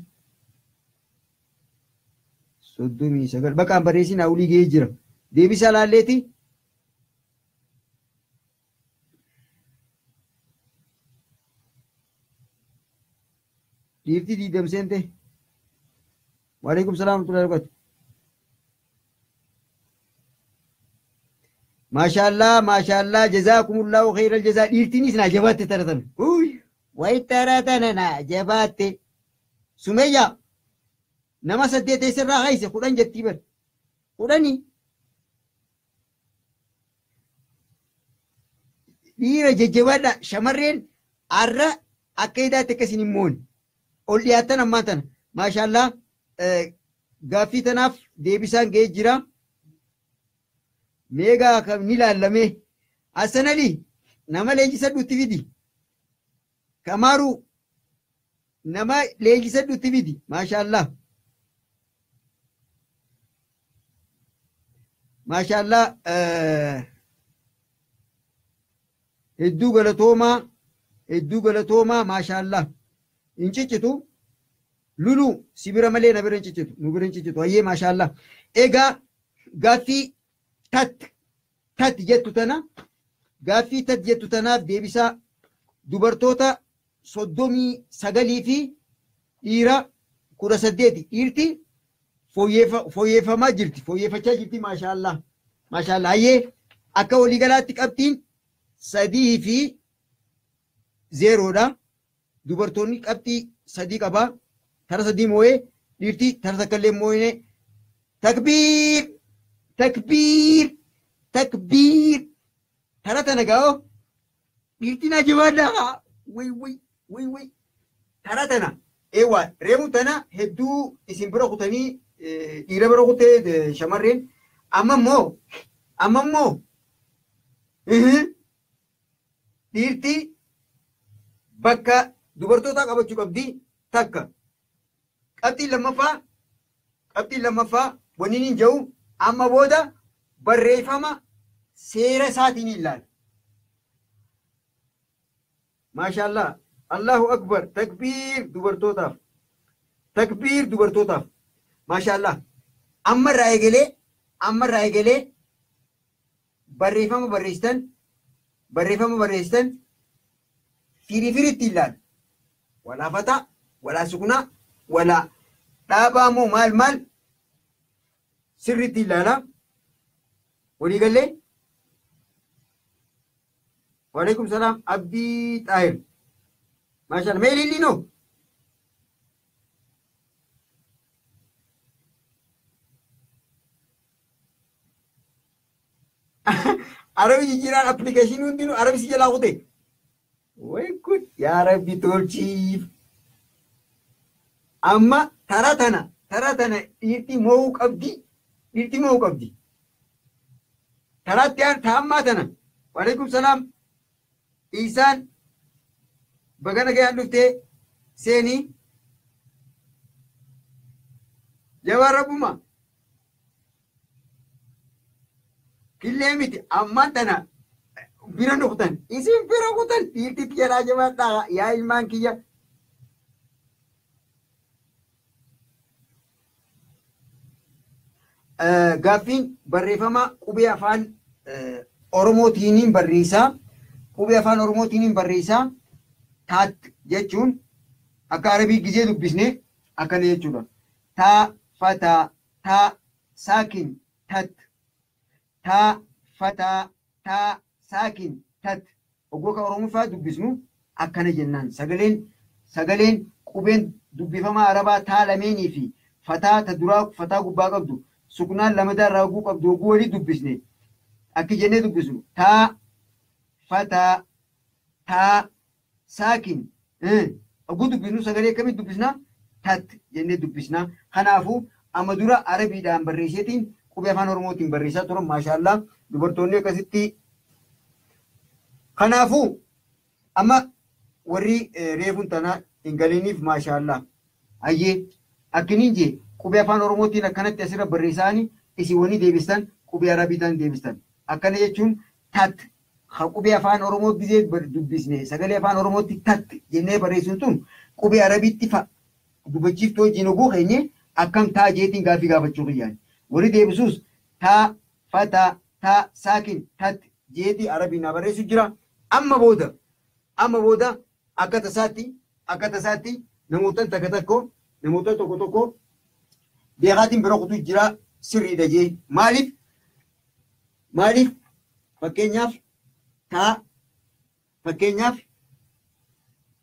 39 bakka barreessin hawlii gahee jira. Deebisaa laalleeti. Dhiirti 20 seente. Waalaikum salaam warahmatullahi wabarakatuh. Maashaallah maashaallah jazaakumullahu khairal jazaa. Dhiirtiinis naa jabaatte taratan. Uy way taratana naa jabaatte. Sumayya nama 8 eessarraa hayse 10 jettii bar. 10 dhiira jajjabaadha. Shamarreen arra akka hidhaatti akkasin hin moone. Ol dhiyaatan ammaa tana. Maashaallah gaaffii tanaaf deebisaan ga'ee jira. Meegaa kam ni laalame. Hassan Ali nama leenjisadhuutti fidi. Kamaaruu nama leenjisadhuutti fidi. Maashaallah. Maashaallah hedduu galatoomaa hedduu galatoomaa maashaallah. Hin ciccitu lulu si bira malee na bira hin ciccitu nu bira hin ciccitu hayyee maashaallah. Egaa gaaffii tat tat jettu tana gaaffii tat jettu tanaaf deebisaa dubartoota 39 fi dhiira 18 dhiirti fooyyeffamaa jirti fooyyeffachaa jirti maashaallah maashaallah hayyee akka waliigalaatti qabxiin 3 fi 0 dha. Dubartoonni qabxii 3 qabaa. Tara 3 moo'ee dhiirti tara takka illee moo'ine. Takbiir takbiir takbiir tara tana gaa'oo dhiirti naa jabaadha. Way way way way tara tana eewwa reefu tana hedduu isin bira kutanii dhiira bira kutee shamarreen amma immoo dhiirti bakka dubartoota qabachuu qabdi takka. Qabxiin lammaffaa wanni hin jiru amma booda barreeffama seera isaatiin ilaala. Maashaallah Allahu akbar takbiir dubartootaaf takbiir dubartootaaf maashaallah amma irraa eegalee barreeffama barreessitan firii firiitti ilaala. Walaa fataa walaa sukunaa walaa dhaabaa moo maal maal sirriitti ilaala. Walii gallee. Waalaikum salaam Abdii Xaahir. Maashaallah mee ililliinoo. Arabi jijjiiraan appilikeeshinii hundinuu arabi si jalaa kute. Way kun yaa rabbi tolchiif. Amma tara tana dhiirti moo'uu qabdi. Taraatti aan taammaa tana. Waalaikum salaam. Isaan bagana gayaan dhuftee seenii. Jabaa rabbuma. Killee miti ammaan tana bira nuqtan. Isin bira kutan dhiirti jalaa jabaadhaa yaa ilmaan kiyya. Gaaffiin barreeffama qubee afaan Oromootiiniin barreessaa. Qubee afaan Oromootiiniin barreessaa. Taat jechuun akka Arabii gizee dubbisne akkana jechuudha. Taa fataa taa saakin tat. Taa fataa taa saakin tat. Oggoo kan Oromoffaa dubbisnu akkana jennaan. Sagaleen qubeen dubbifama Arabaa taa lameenii fi fataa ta duraa fataa gubbaa qabdu. Suknaan lamadaa irraa oguu qabdu oguu walii dubbisne akki jennee dubbisnu taa fataa taa saakin oguu dubbisnu sagalee akkamii dubbisna tat jennee dubbisna. Kanaafuu amma dura Arabiidhaan barreesseetiin qubee afaan Oromootiin barreessaa turan maashaallah dubartoonni akkasitti. Kanaafuu amma warri reefuun tana hin galiniif maashaallah hayyee akkiniin jee qubee afaan Oromootiin akkanatti asirra barreessaanii isin wani deebistan qubee Arabiitaan deebistan. Akkana jechuun tat Qubee afaan Oromoo gisee dubbisne sagalee afaan Oromootti tat jennee barreessinu tun qubee Arabiitti fa dubbachiiftuu wajjin oguu keenye akkam taa jeetiin gaaffii gaafachuu kiyyaan. Warri deebisuus taa fataa taa saakin tat jeetii Arabiin naa barreessu jira. Amma booda akka tasaatti namootaan takka tokko namoota tokko tokko beekaatiin bira kutuu jira sirriidha jee. Maaliif? Maaliif? Fakkeenyaaf taa fakkeenyaaf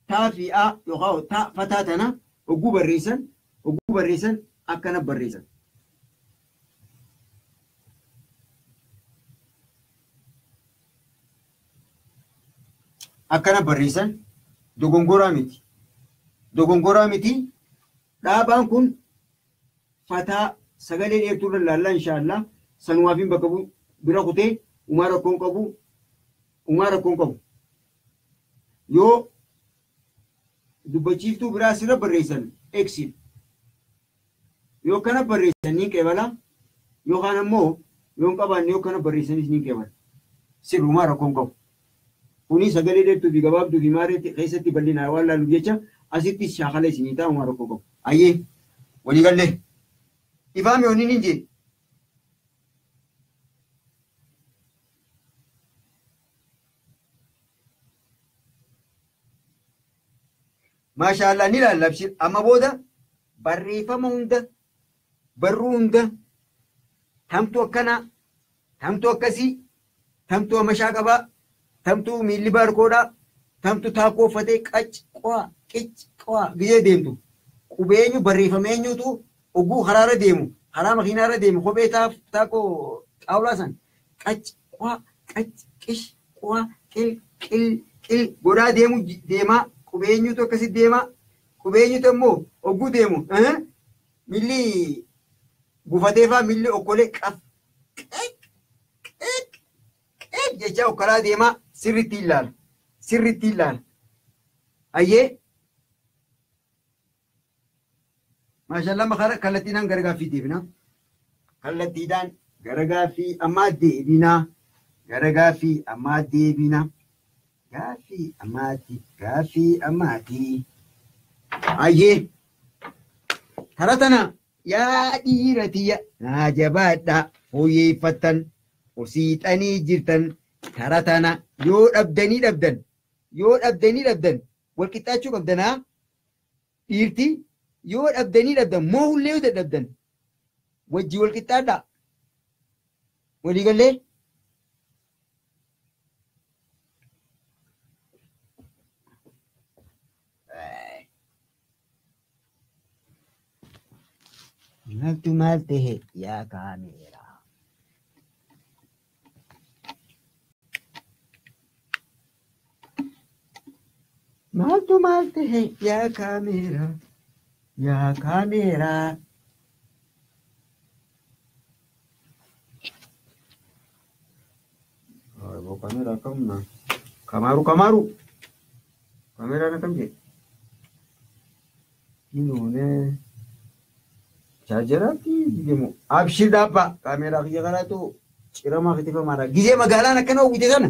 taa fi a yookaan taa fataa tana oguu barreessan akkana barreessan. Akkana barreessan dogongoraa miti. Dogongoraa miti. Dhaabaan kun fataa sagalee dheertuu irra laallaa inshaallah sanumaafin bakka bira kutee umaa rakkoon qabu. Umaa rakkoon qabu. Yoo dubbachiiftuu biraa sirra barreessan exit. Yoo kana barreessan ni qeebala. Yookaan ammoo yoo hin qabaanne yoo kana barreessanis ni qeebala. Sirrumaa rakkoon qabu. Kuni sagalee dheertuu fi gabaabduu fi maarree keessatti bal'inaan waan laaluuf jecha asitti shaakala isinii ta'a umaa rakkoo qabu. Ayyee waliigallee. Ifaame onni ni jee. Maashaallah ni laalla abshir. Amma booda barreeffama hunda barruu hunda tamtuu akkanaa tamtuu akkasii tamtuu amashaa qabaa tamtuu miilli baarkoodhaa tamtuu taakoo uffatee qac qo'a qic qo'a gizee deemtu qubeenyu barreeffama eenyutu oguu karaarra deemu karaa makiinaarra deemu kophee taakoo xaawulaa san qac qo'a qac qish qo'a qil qil qil godhaa deemu deemaa. Qubeenyutu akkasitti deema. Qubeenyutu immoo oguu deemu. Milli buufatee fa'aa milli okkolee qaf qeeq qeeq qeeq jechaa okkolaa deemaa sirriitti ilaala. Sirriitti ilaala. Ayyee. Maashaallah makaara kallattiidhaan gara gaaffii deebina. Kallattiidhaan gara gaaffii ammaa deebina. Gara gaaffii ammaa deebina. Gaaffii ammaati, gaaffii ammaati. Ayyee. Karaa tana yaa dhiira tiyya naa jabaadha fooyyeffattan osiixanii jirtan karaa tana yoo dhabdanii dhabdan wal qixxaachuu qabdanaa dhiirti yoo dhabdanii dhabdan moohullee yoo dadhabdan wajjii wal qixxaadhaa. Waliigallee. Maaltu maal ta'e yaa kaameeraa. Maaltu maal ta'e yaa kaameeraa. Yaa kaameeraa. Kaameeraa kamna. Kamaaru kamaaru. Kaameeraan akkam jedhe? Inoonee. Chaarjeraatti deemu. Abshir dhaabbaa. Kaameeraa kiyya kanaatu ciramaa fitifamaadha. Gizee magaalaan akkana oowwite kana.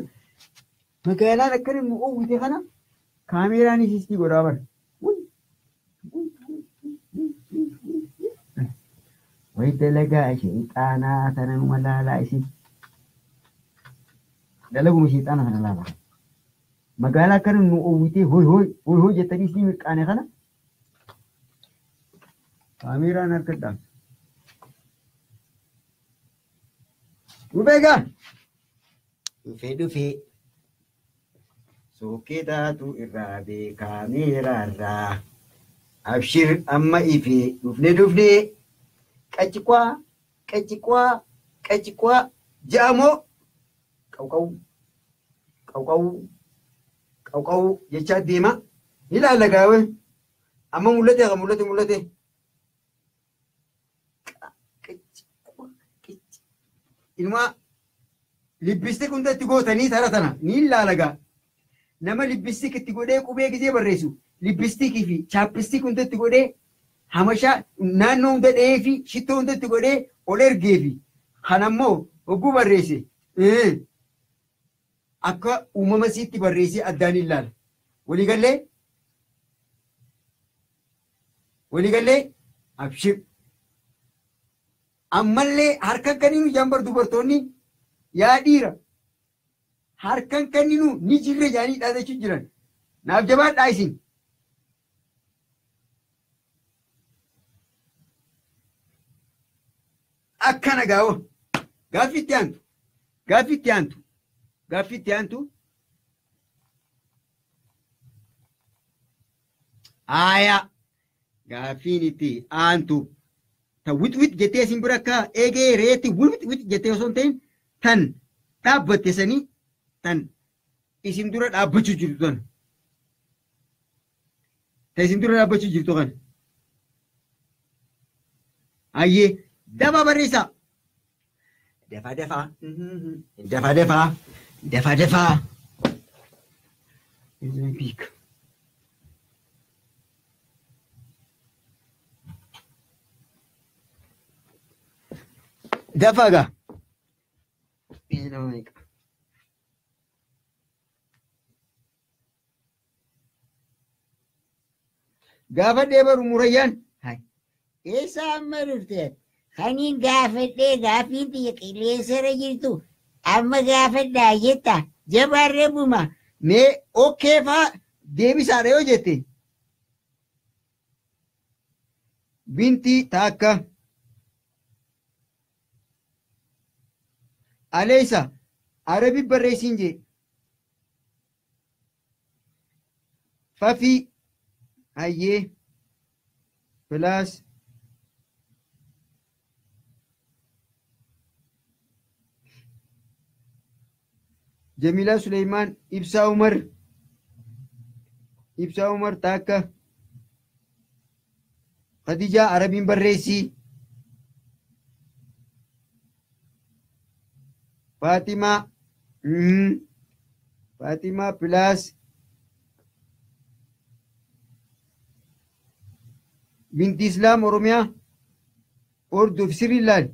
Magaalaan akkana oowwite kana kaameeraan isiistii godhaa bara. Wayi dalagaa sheexaanaa tana numa laalaa isin. Dalaguma sheexaanaa tana laalaa. Magaalaa akkana nu oowwitee hoy hoy hoy hoy jettanii isin mirqaane kana. Kaameeraan harkadhaan. Dhufee gaa. Dhufee dhufee. Sookee taatu irraa bee kaameeraarraa. Abshir amma ifee dhufne dhufnee. Qaciqwaa qaciqwaa qaciqwaa ja'amoo qawqaw qawqaw qawqaw jechaa deema. Ni laalla gaawee. Amma mul'ate haa mul'ate mul'ate. Ilma libbistik hunda itti gootanii tara tana ni ilaala. Nama libbistik itti godhee qubee gisee barreessu libbistikii fi chaappistik hunda itti godhee hamashaa naannoo hunda dhahee fi shittoo hunda itti godhee ol ergee fi kanammoo hogguu barreesse. Akka uumama siitti barreessee addaan ilaala. Waliigallee? Waliigallee? Abshir. Ammallee harkan kaninu jambar dubartoonni yaa dhiira. Harkan kaninu ni jirre jaanii dhaadachuu jiran. Naaf jabaadhaa isin. Akkana gaa'o. Gaaffii itti aantu. Gaaffii itti aantu. Gaaffii itti aantu. Aayaa. Gaaffiin itti aantu. Ta wit wit jettee isin bira akka eegee reetti wit wit jettee osoo hin ta'in tan dhaabbatte sanii tan isin dura dhaabbachuu jirtu tan. Ta isin dura dhaabbachuu jirtu kan. Ayyee dafa barreessaa. Dafa dafa. Dafa dafa. Dafa dafa. Piik. Dafa gaa. Gaafa dheebaru murayyaan. Eessa amma dhufte? Kaniin gaafadhee gaaffiin biyya qilleensarra jirtu amma gaafadhaa jetta jabaarree buma. Mee okkee faa deebisaadha yoo jette. Binti taakka. Aleessa Arabi barreessiin jee. Fafi hayyee plus Jamila Suleiman Ibsa Umar Ibsa Umar taakka. Khadija Arabiin barreessii. Fatima Fatima plus Binti Islam Oromiyaa Orduuf sirrii ilaali.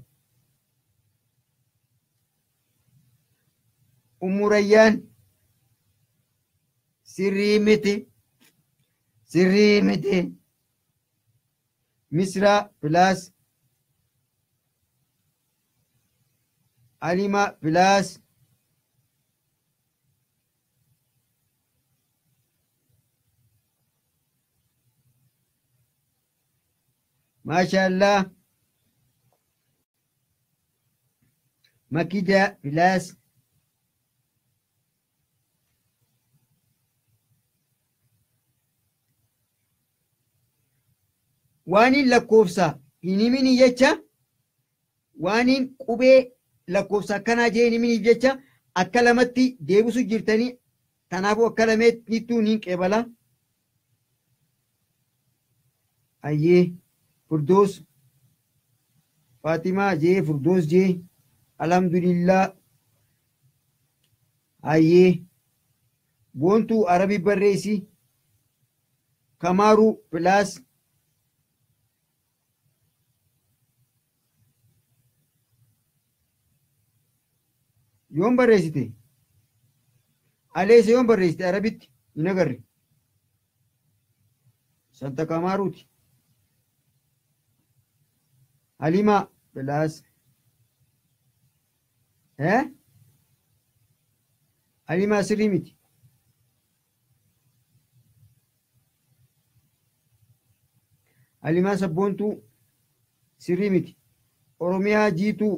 Ummu Rayyaan sirrii miti. Sirrii miti. Misra plus Alima plus Mashallah Makida plus Waaniin lakkoofsa hin himini jecha waaniin qubee lakkoofsa akkanaa jee hin himiniif jecha akka lamatti deebisu jirtanii tanaafuu akka lameettittuu niin qeebala. Ayyee Furdoos Faatimaa jee Furdoos jee alhamdulillah. Ayyee Boontuu Arabii barreessi Kamaaruu plus yoom barreessite? Aleessa yoom barreessite Arabitti hin agarre. Santa Kamaaruuti. Halima plus Halima sirrii miti. Halimaa Sabboontuu sirrii miti. Oromiyaa Jiituu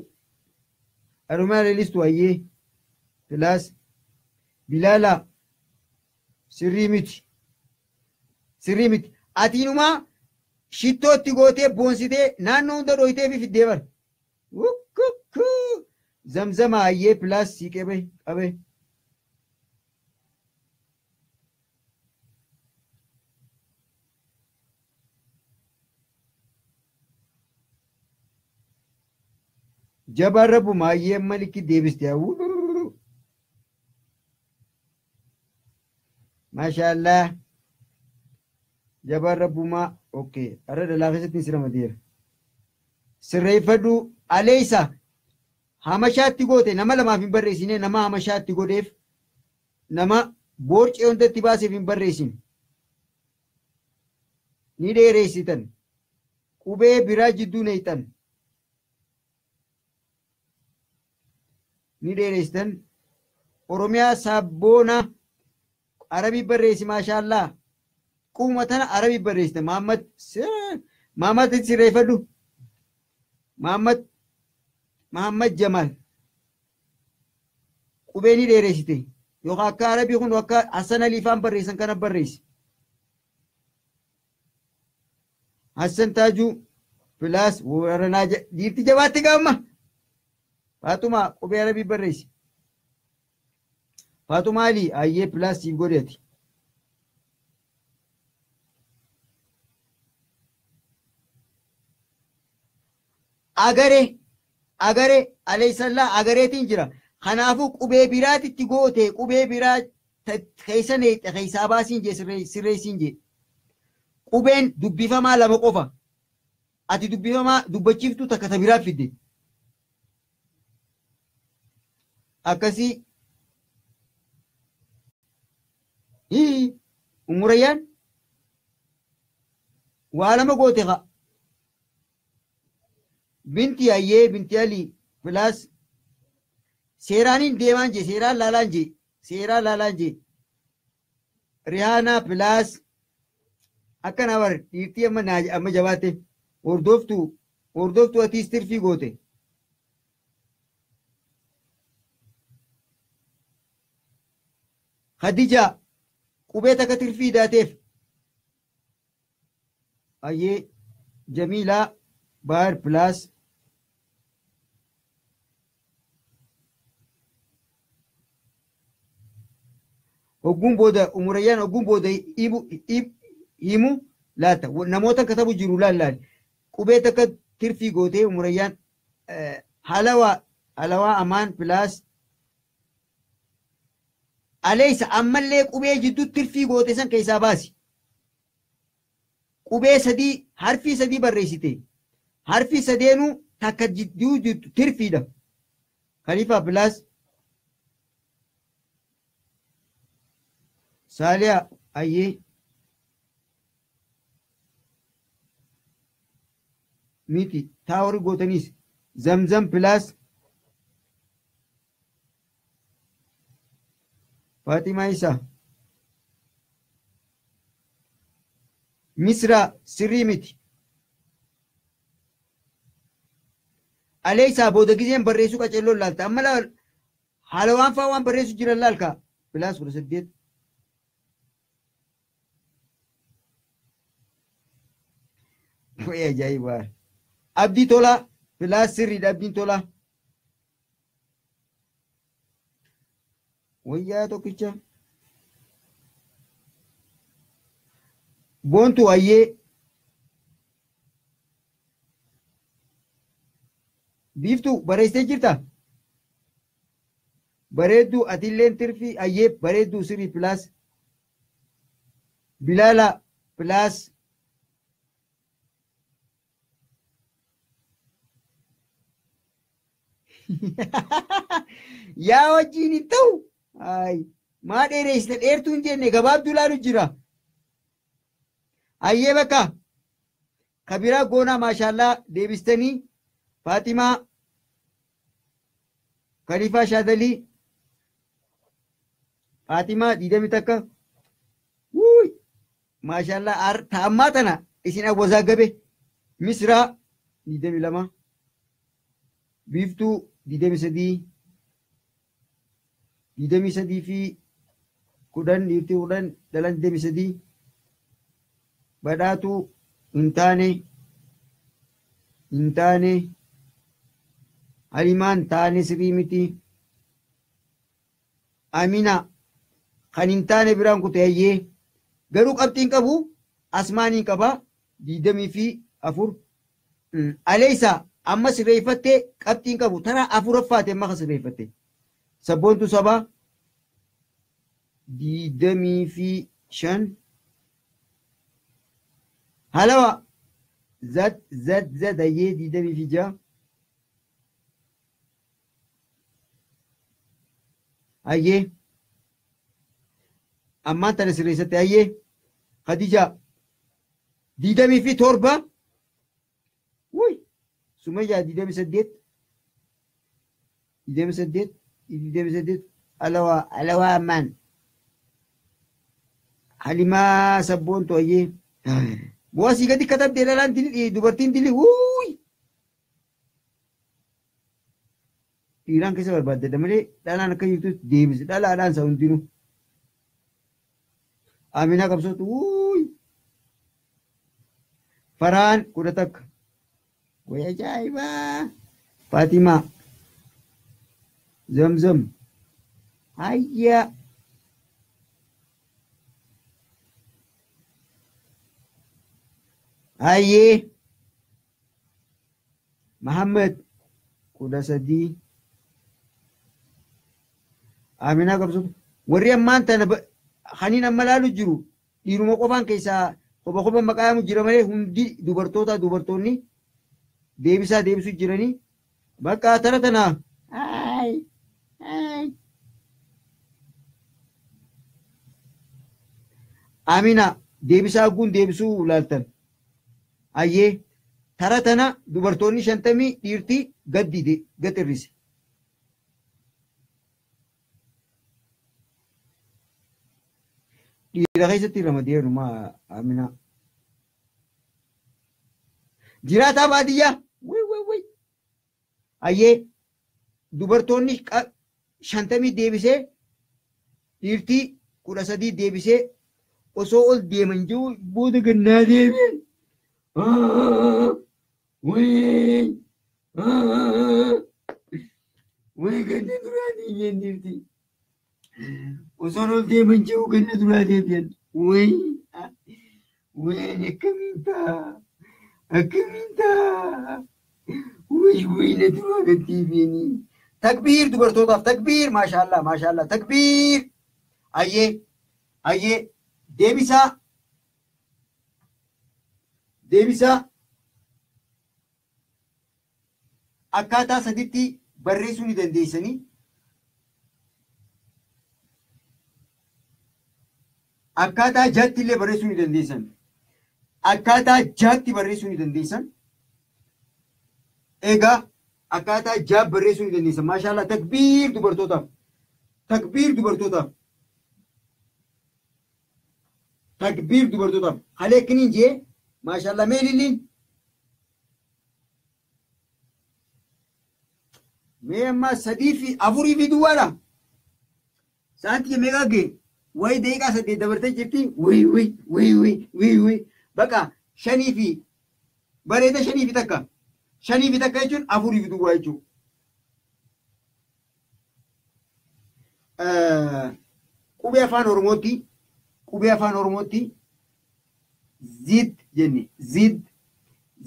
Oromiyaa Leellistuu ayyee plus Bilaala sirrii miti. Sirrii miti. Atiinumaa shittootti gootee boonsitee naannoo hunda dhoyitee fi fiddee bara. Zamzama ayyee plus siiqee bahe qabee. Jabaan rabbuma ayyee malikki deebiste hawwu. Maashaallah. Jabaan rabbumaa okay. Har'a dhalaa keessatti sirra madeera. Sirreeffadhu aleessa hamashaatti goote nama lamaaf hin barreessine nama hamashaatti godheef Nama boorcee hundatti baaseef hin barreessin. Ni dheereessitan. Qubee biraa jidduu neeyxan. Ni dheereessitan. Oromiyaa sabboona Arabii barreessi maashaallaa. Qubuma tana Arabii barreessite. Mahammad sirreeffadhu. Mahammad Jamal. Qubee ni dheereessite. Yookaan akka Arabii kun akka Hassan Alii faan barreessan kana barreessi. Hassan Taajuu filaas waranaa dhiirti jabaatti gaama. Faatuma qubee Arabii barreessi. Faatuma Alii ayyee filaas siif godheeti. Agaree aleessallaa agareetiin jira. Kanaafuu qubee biraatitti goote qubee biraa keessa neexe keessaa baasiin jee sirreessiin jee. Qubeen dubbifamaa lama qofa. Ati dubbifamaa dubbachiiftuu takka ta biraa fidde. Akkasii Umurayyaan waa lama goote haa. Binti Ayyee Binti Alii filaas seeraaniin deemaan jee seeraan laalaan jee seeraan laalaan jee. Rihaanaa filaas akkana bar dhiirtii amma amma jabaatte hordoftuu atiis tirfii goote. Khadija qubee takka tirfii daateef. Ayyee Jamiilaa Baar filaas. Ogguun booda Umurayyaan ogguun booda himu laata namoota katabu jiru laal qubee takka tirfii gootee Umurayyaan halawaa amaan filaas aleessa ammallee qubee jidduu tirfii goote san keessaa baasi. Qubee sadii harfii sadii barreessite harfii sadeenuu takka jidduu jirtu tirfiidha. Khaliifaa filaas. Saaliyaa ayyee miti taawori gootaniis Zamzam filaas Faatimaa Isaa Misraa sirrii miti. Aleessaa booda gizeen barreessuu qaceelloon laalta amma haala waan fa'aa waan barreessu jiran laalka filaas 18. Ajaa'ibaa. Abdii Tolaa filaas sirriidha Abdiin Tolaa. Wayyaa tokkicha. Boontuu ayyee. Biiftuu barreessitee jirta? Bareedduu atilleen tirfii ayyee bareedduu sirrii filaas. Bilaala filaas. Yaa wajjin hin ta'u. Maa dheereessite dheertuu hin jenne gabaabduu laalu jira. Ayyee bakka kabiraa goonaa maashaallaa deebistanii Faatimaa Khaliifaa Shaadalii Faatimaa 21 wuuy maashaallaa ta'ammaa tana isin awwazaagabe Misraa 22 Biiftuu 23 23 fi 10 dhiirtii 10 dhalan 23 badhaatuu hin taane Halimaan taane sirrii miti Amina kan hin taane biraan kute ayyee garuu qabxiin qabu asmaaniin qaba 24 Aleessa amma sirreeffattee qabxiin qabu tara afuraffaate amma kan sirreeffatte sabboontu sabaa 25 halawa zad zad zad ayyee 26 ayyee Ammaan tana sirreessatti ayyee Khadija 27. Wuy Sumayyaa 28 28 28. Alawaa alawaa ammaan Halimaa sabboontu ayyee bu'aa gadi katabdee dhalaan dubartiin dili wuuy dhiiraan keessa barbaaddadha malee dhalaan akka jirtu deebise dhalaadhaan isa hundinuu. Aminaa qabsootu wuuy Faraan 11. Way ajaa'ibaa. Faatimaa Zamzam hayya hayyee Mahammad 13. Aminaa qabsootu warri ammaan tana haniin amma laalu jiru dhiiruma qofaan keessaa kopha kopha maqaamu jira malee hundi dubartoota dubartoonni deebisaa deebisuu jiranii bakka tara tanaa. Ay ay. Amina deebisaa guun deebisuu laaltan. Ayyee tara tana dubartoonni 50 dhiirtii gaddi gad hir'ise. Dhiira keessatti ramadeeruma Amina. Jiraataa baadiyyaa. Wii wii wii. Ayyee dubartoonni 50 deebisee dhiirtii 13 deebisee osoo ol deeman jiru booda gannaa deebi'an. Wii wii ganna duraa deebi'an dhiirtii. Osoo ol deeman jiru ganna duraa deebi'an. Wii wii akkamiin ta'a akkamiin ta'a wii wii na duraa gad deebi'anii. Takbiir dubartootaaf takbiir maashaallah maashaallah takbiir. Ayyee ayyee deebisaa deebisaa akkaataa saditti barreessuu ni dandeessanii. Akkaataa jaatti illee barreessuu ni dandeessan. Akkaataa jaatti barreessuu ni dandeessan. Egaa akkaataa jaa barreessuu ni dandeessan. Maashaallah takbiir dubartootaaf. Takbiir dubartootaaf. Takbiir dubartootaaf. Halee kiniin jee maashaallah mee lilliin. Mee ammaa 3 fi 4 fi duwwaadha. Saantii meeqa ga'e? Wayi daqiiqaa 8 dabartee jirti. Wii wii wii wii wii wii. Bakka 5 fi bareeda 5 fi takka. 5 fi takka jechuun 4 fi duwwaa jechuudha. Qubee afaan Oromootti qubee afaan Oromootti zid jenne zid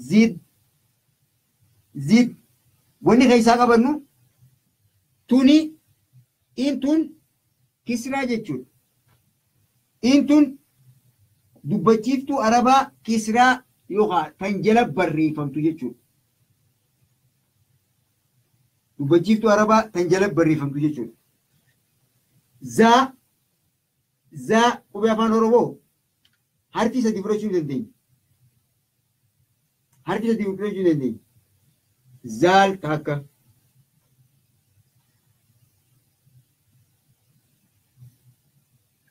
zid zid wanni keessaa qabannu tuni intun kisraa jechuudha. Intun dubbachiiftuu arabaa kisraa yookaan tan jala barreeffamtu jechuudha. Dubbachiiftuu arabaa tan jala barreeffamtu jechuudha. Zaa zaa qubee afaan Oromoo harki 3 fudhachuu dandeenya. Harki 3 fudhachuu dandeenya. Zaal takka.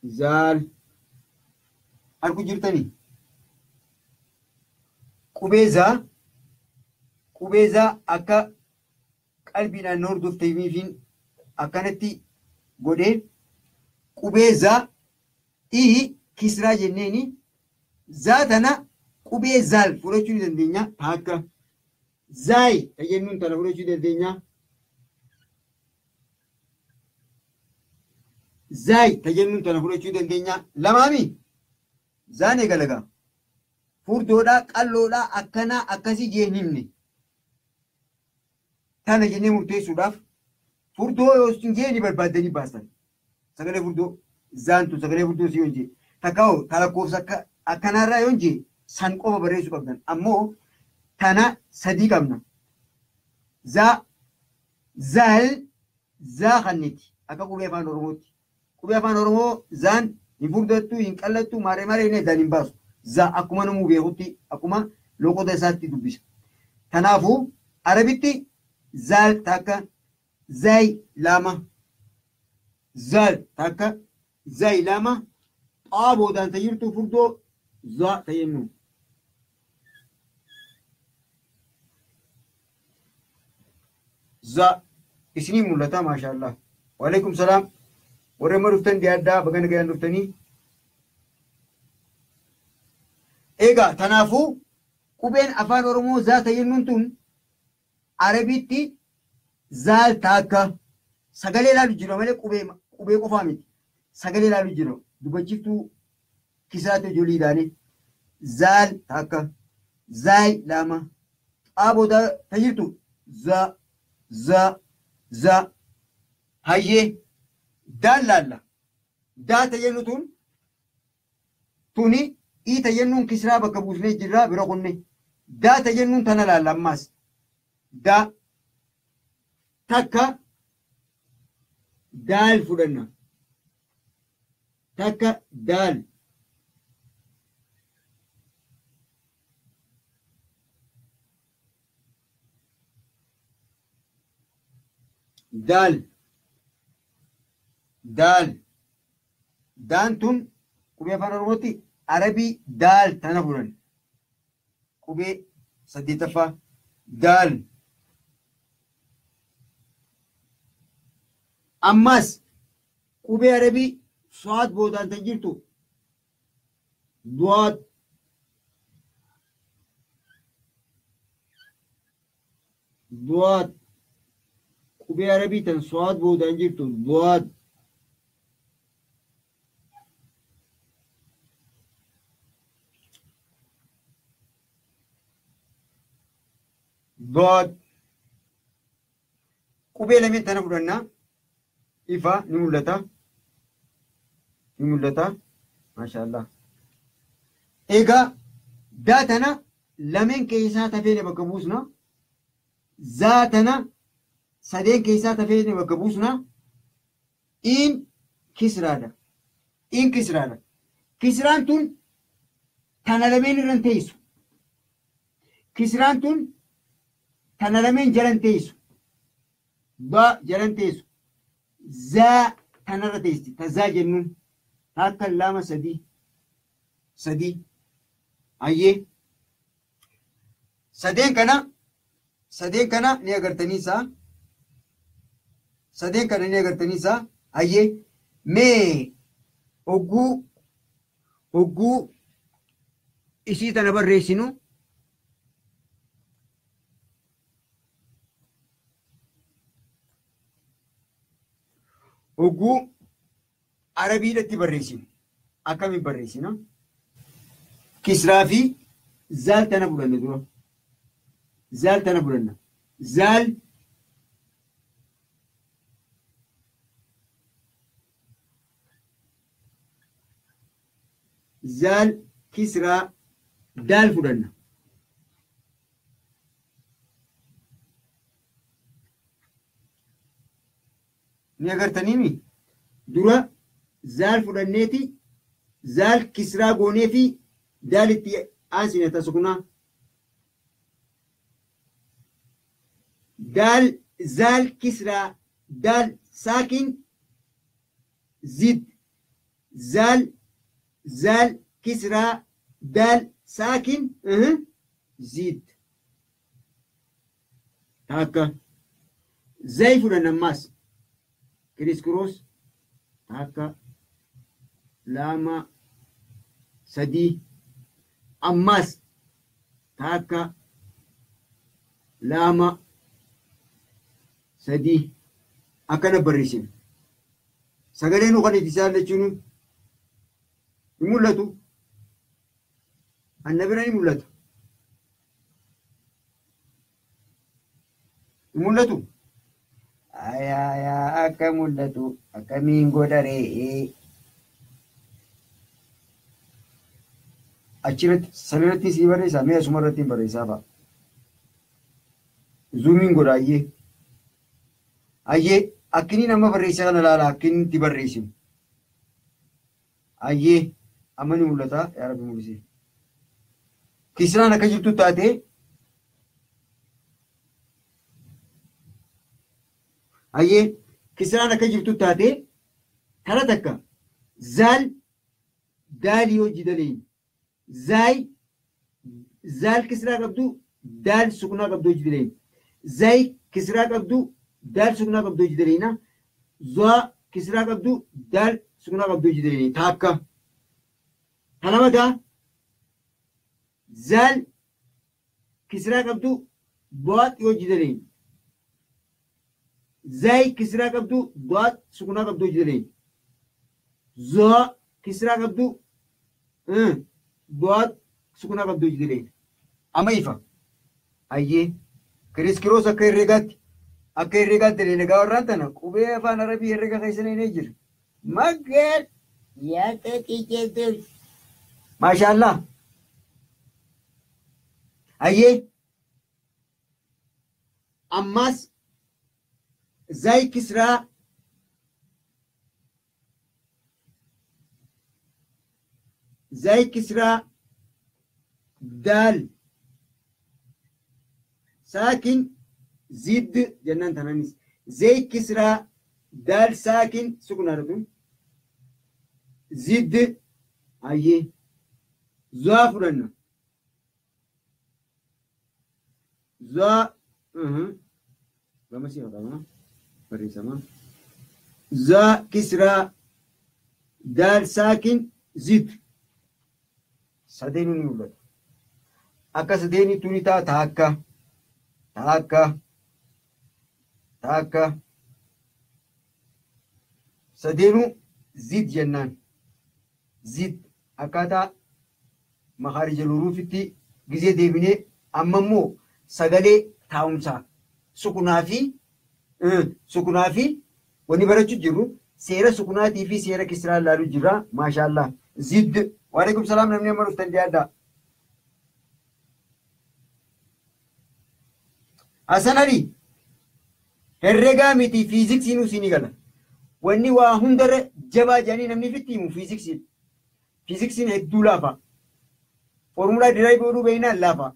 Zaal argu jirtanii. Qubee zaa qubee zaa akka qalbiidhaan hordoftaniifiin akkanatti godhee qubee zaa ii kisraa jenneeni zaa tana qubee zaal fudhachuu ni dandeenya. Takka zaay jennuun tana fudhachuu dandeenya. Zaay jennuun tana fudhachuu dandeenya. Lamaami zaan eegalagaa furdoodhaa qalloodhaa akkanaa akkasii jee hin himne tana jennee murteessuudhaaf furdoo yoo jee ni barbaaddanii baasan. Sagalee furdoo zaantu sagalee furdoo si yoo jee takka hoo lakkoofsa akkanaarraa yoo jee san qofa barreessuu qabdan. Ammoo tana 3 qabna. Zaa zaal zaa kanniti akka qubee afaan Oromootti. Qubee afaan Oromoo zaan Hin furdattu, hin qallattu, maaree maaree inni addaan hin baasu. Za akkuma namuu beekutti akkuma loqoda isaatti dubbisa. Kanaafuu Arabitti zaal takka, zay lama, zaal takka, zay lama, xaa boodaan tayyirtuu furdoo za tayyennu. Za isinii mul'ata maashaallah. Waalaikum salaam. Warri amma dhuftan dhiyaaddaa baga nagayaan dhuftanii. Egaa kanaafuu qubeen afaan Oromoo zaa tayyennuun tun Arabitti zaal takka sagalee ilaalu jira malee qubee qofaa miti. Sagalee ilaalu jira. Dubbachiftuu kisaatti ijoollee ilaale. Zaal takka, zaay lama, xaa booda tayyirtu za za za. Hayyee daal laalla. Daa tayyennu tun tuni ii tayyennuun kisraa bakka buusnee jirraa bira kunne. Daa tayyennuun tana laalla ammaas. Daa takka daal fudhanna. Takka daal. Daal. Daal. Daan tun qubee afaan Oromootti Arabii daal tana fudhanna. Qubee saddeettaffaa daal. Ammas qubee Arabii su'aat boodaan tan jirtu du'aat du'aat qubee Arabii tan su'aat boodaan jirtu du'aat du'aat qubee lameen tana fudhannaa. Ifa ni mul'ata. Ni mul'ata. Maashaallah. Egaa daa tana lameen keessaa tafeene bakka buusna. Zaa tana sadeen keessaa tafeene bakka buusna. In kisraadha. In kisraadha. Kisraan tun tana lameen irra hin teessu. Kisraan tun tana lameen jala hin teessu. Ba jala hin teessu. Zaa tanarra teessi. Ta zaa jennuun takka lama sadii sadii. Ayyee sadeen kana ni agartanii isaa. Sadeen kana ni agartanii isaa. Ayyee mee hogguu isii tana barreessinu hogguu Arabiidhatti barreessinu akkamiin barreessina? Kisraa fi zaal tana fudhanna dura. Zaal tana fudhanna. Zaal zaal kisraa daal fudhanna. Ni agartaniimi? Dura zaal fudhanneeti zaal kisraa goonee fi daal itti aansine tasukunaa. Daal zaal kisraa daal saakin zid zaal zaal kisraa daal saakin zid. Takka zay fudhanna ammaas. Kiriskroos takka lama sadii ammas takka lama sadii akkana barreessina. Sagalee nu kan itti isaan jechuun hin mul'atu. Anna bira ni mul'ata. Hin mul'atu. Ayaa akka mul'atu akkamiin godharee. Achirratti sanirratti sii barreessaa mee asuma irratti hin barreessaa fa'a. Zuumiin godha ayyee. Ayyee akkiniin amma barreessaa kana ilaala akkiniin itti barreessinu. Ayyee amma ni mul'ata yaa Rabbi mul'isi. Kisraan akka jirtu taate ayyee kisraan akka jirtu taate tara takka zaal daalii hojii daleen zaay zaal kisraa qabdu daal sukunaa qabdu hojii daleen zaay kisraa qabdu daal sukunaa qabdu hojii daleena zaa kisraa qabdu daal sukunaa qabdu hojii daleen taakka talamataa zaal kisraa qabdu baat hojii daleen zaay kisraa qabdu baat sukunaa qabdu hojii daleen zaa kisraa qabdu baat sukunaa qabdu hojii daleen amma ifa ayyee kiriskiroos akka herreegaatti egaa warraan tana qubee afaan arabii herreega keessa ni jira. Magar yaa taqicha Maashaallah. Ayyee ammas zaay kisraa daal saakin zid jennaan tananis zay kisraa daal saakin sukunaa dhufun zid ayyee zaa fudhanna zaa gamasii haqama barreessama zaa kisraa daal saakin zid sadeenuu ni mul'ata akka sadeenitu ni ta'a taakka taakka taakka sadeenuu zid jennaan zid akkaataa makaarija huruufitti gizee deebinee amma immoo sagalee taa'umsaa sukunaa fi wanni barachuu jirru seera sukunaatii fi seera kisraa ilaaluu jirra maashaallah zid waalaikum salaam namni amma dhuftan dhiyaadhaa. Hasan Ali herreegaa miti fiiziksiin usinii gala. Wanni waa hundarra jabaa jedhanii namni ifitti himu fiiziksiin. Fiiziksiin hedduu laafa. Foormulaa diraayivii godhuu beeknaan laafa.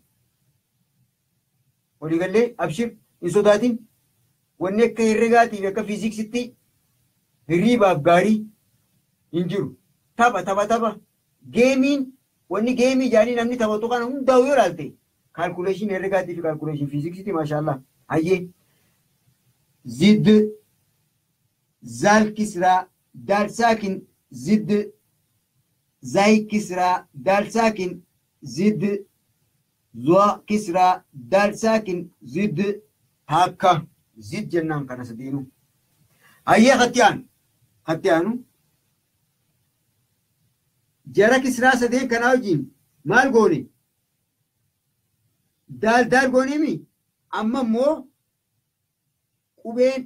Waliigallee abshir hin sodaatin. Wanni akka herreegaatii fi akka fiiziksitti hirriibaaf gaarii hin jiru. Tapha tapha tapha. Geemiin wanni geemii jedhanii namni taphatu kana hundaa'u yoo ilaalte kaalkuleeshin herreegaatii fi kaalkuleeshin fiiziksiiti maashaallah. Hayyee zid zaal kisraa daal saakin zid zaay kisraa daal saakin zid zaa kisraa daal saakin zid taakka zid jennaan kana sadiinuu. Hayyee khatti aanu jara kisraa sadeen kanaa wajjin maal goone? Daal daal goonemi amma immoo qubeen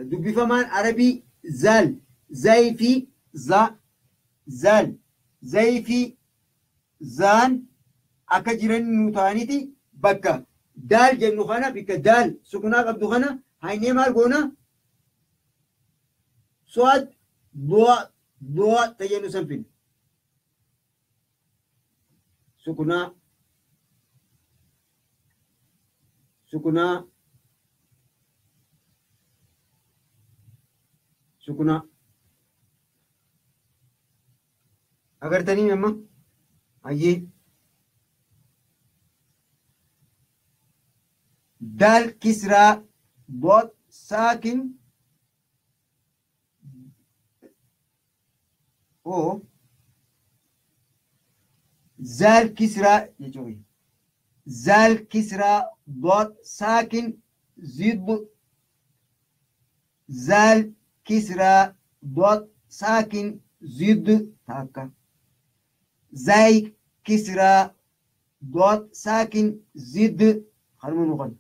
dubbifamaan arabii zaal zay fi za zaal zay fi zaan akka jiran nu ta'aniti bakka daal jennu kana bakka daal sukunaa qabdu kana haynee maal goona suad du'a du'a tajennu san finna sukunaa sukunaa sukunaa agartanii amma ayyee daal kisraa dot saakin o zaal kisraa jechuudha. zaal kisraa dot saakin zid zaal kisraa dot saakin zid taakka zaay kisraa dot saakin zid kanuma nu qabna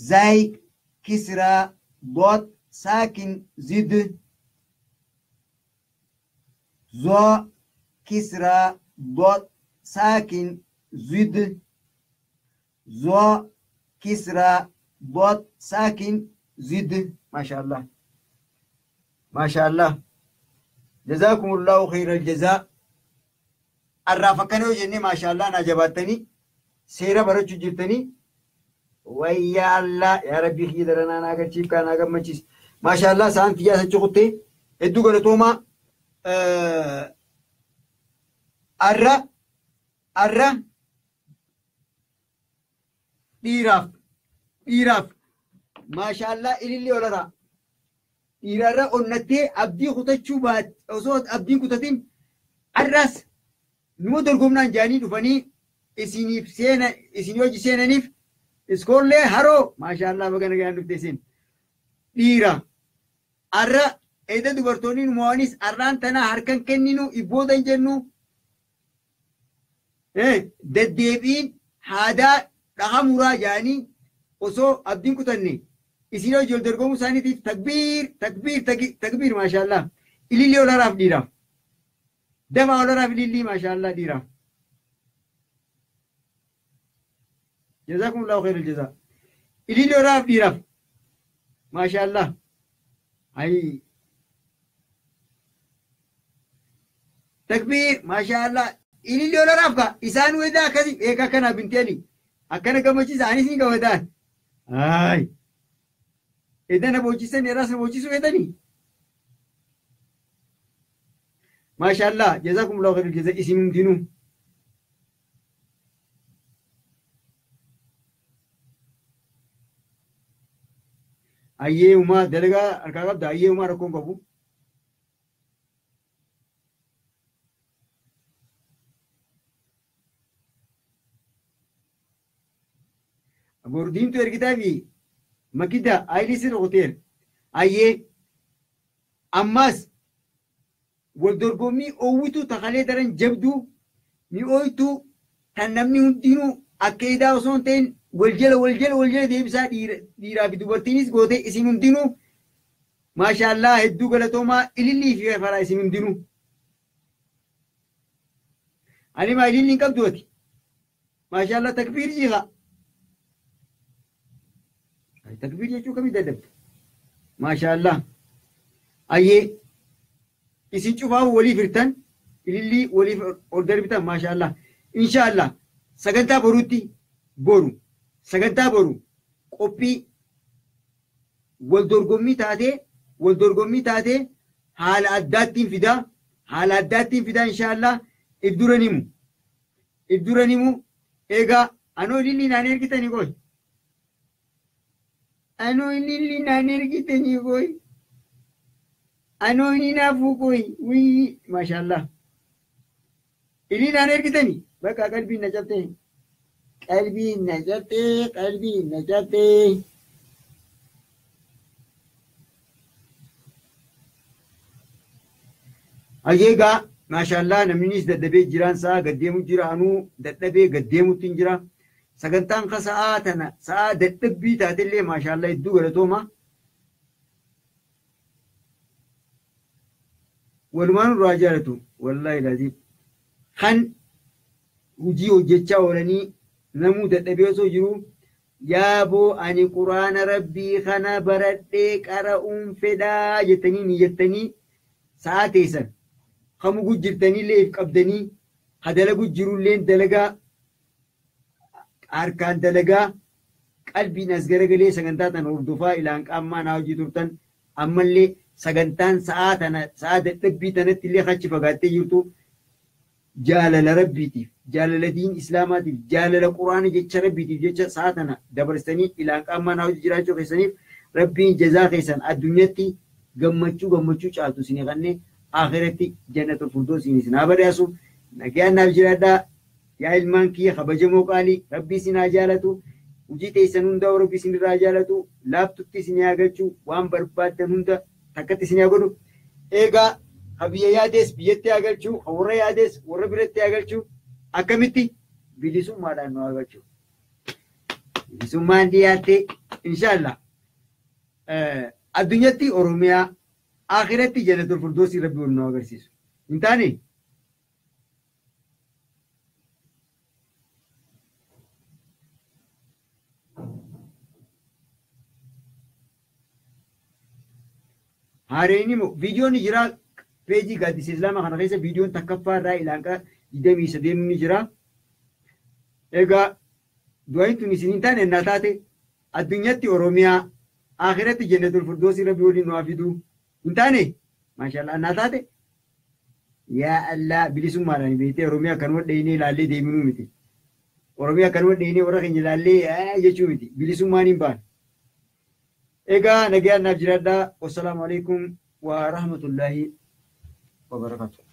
zaay kisraa dot saakin zid zaa kisraa dot saakin zid zaa kisraa dot saakin zid maashaallah maashaallah Jazaakumullahu khayral jazaa. Arraaf akkana yoo jennee maashaallah naa jabaattanii seera barachuu jirtanii wayyaa Allah yaa Rabbii kiyya daranaa naa agarsiif kaa naa gammachiis. Maashaallah sa'aan tiyyaa sachi kuttee hedduu galatoomaa arra arra dhiiraaf dhiiraaf maashaallah ililli olataa dhiirarra onnattee abdii kutachuu baat osoo abdiin kutatin arras numa dorgomnaan jaanii dhufanii isiniif seena isin hojii seenaniif iskoollee haroo maashaallah baga nagaan dhufte isin dhiira arra eda dubartoonni mo'anis arraan tana harkan kenninu ibboodan jennu deddeebiin haadaa dhaha muraa jaanii osoo abdiin kutanne isin hojii ol dorgomuu isaaniitiif takbiir takbiir takbiir maashaallah ilillee olaraaf dhiiraaf dafaa olaraaf ilillii maashaallah dhiiraaf jazakumullahu khairal jazaa ilillee olaraaf dhiiraaf maashaallah ay takbiir maashaallah ilillee olaraaf ka isaan wedaa akkasi eeka akkana binteeli akkana gammachiisa anis ni gammadaan ay edana bochisan eraas na bochisuu feetanii maashaallah jazakumullahu khairal jazaa isin hundinuu ayyee umaa dalagaa harkaa qabda ayyee umaa rakkoon qabu bordiintu ergitaa fi makida ayilisi rukuteer ayyee ammas wal dorgommii oowwitu takalee daran jabduu mi'ooytuu tan namni hundinuu akka edaa osoo hin ta'in wal jala wal jala wal jala deebisaa dhiiraa fi dubartiinis goote isin hundinuu maashaallah hedduu galatoomaa ilillii fi faraa isin hundinuu. Ani maa ililli hin qabdu ati maashaallah takbiir jiiqa. Takbiir jechuu kamii dadhabde maashaallah ayyee isin cufaa waliif hirtan ilillii waliif ol darbitan maashaallah inshaallah sagantaa boruutti boru sagantaa boru qophii wal dorgommii taatee wal dorgommii taatee haala addaattiin fidaa haala addaattiin fidaa inshaallah if dura nimu if dura nimu eegaa anoo ilillii naan ergitanii qoy anoo ilillii naan ergitanii qoy anoo inni naafuu qoy wii maashaallah ilillii naan ergitanii bakka qalbiin na cabtee qalbiin na cabtee qalbiin na cabtee. Ayyeegaa maashaallah namnis dadhabee jiraan sa'a gaddeemu jira anuu dadhabee gaddeemutti hin jira sagantaan ka sa'aa tana sa'aa dadhabbii taatellee maashaallah hedduu galatooma. Walumaan irraa jaalatu wallaahi laziim kan hojii hojjechaa oolanii namuu dadhabee osoo jiru yaaboo ani quraana rabbii kana baradhee qara'uun fedhaa jettanii niyyattanii sa'aa teessan kamu gujjirtaniillee if qabdanii ha dalagu jirulleen dalagaa harkaan dalagaa qalbiin as garagalee sagantaa tana hordofaa ilaan qaammaa naa hojii turtan ammallee sagantaan sa'aa tana sa'aa dadhabbii tanatti illee achi fagaattee jirtu jaalala rabbiitiif jaalala diin islaamaatiif jaalala quraana jecha rabbiitiif jecha sa'aa tana dabarsanii ilaan qaammaa naa hojii jiraachuu keessaniif rabbiin jazaa keessan addunyatti gammachuu gammachuu caaltu isinii kannee akhiratti jannatul firdoosiin isin haa badhaasu nagaan naaf jiraadhaa yaa ilmaan kiyya kabajamoo qaalii rabbii isin haa jaalatu hojii teessan hunda rabbii isin irraa jaalatu laaftutti isin haa galchu waan barbaaddan hunda takkatti isin haa godhu eegaa ha biyya yaadees biyyatti haa galchu ha warra yaadees warra biratti haa galchu akkamitti bilisummaadhaan nu haa galchu bilisummaan dhiyaatte inshaallah addunyatti Oromiyaa akhiratti jannatul firdoosii rabbi wal nu agarsiisu hin taane haareen immoo viidiyoon jira Peejii Gaaddisa Islaamaa kana keessa viidiyoon takkaffaa irraa ilaanqaa 23 ni jira. Egaa du'aayin tun isin hin taane ennaa taate addunyatti Oromiyaa akhiratti Jannatul Firdoosii Rabbi waliin nu haa fidu. Hin taane maashaallah annaa taate yaa Allah bilisummaadhaan beektee Oromiyaa kanuma dheenee ilaallee deeminuu miti. Oromiyaa kanuma dheenee warra keenya ilaallee jechuu miti. Bilisummaan hin baane. Egaa nagayaan naaf jiraadhaa. Wassalaamu alaikum wa rahmatullaahi wa barakaatuh.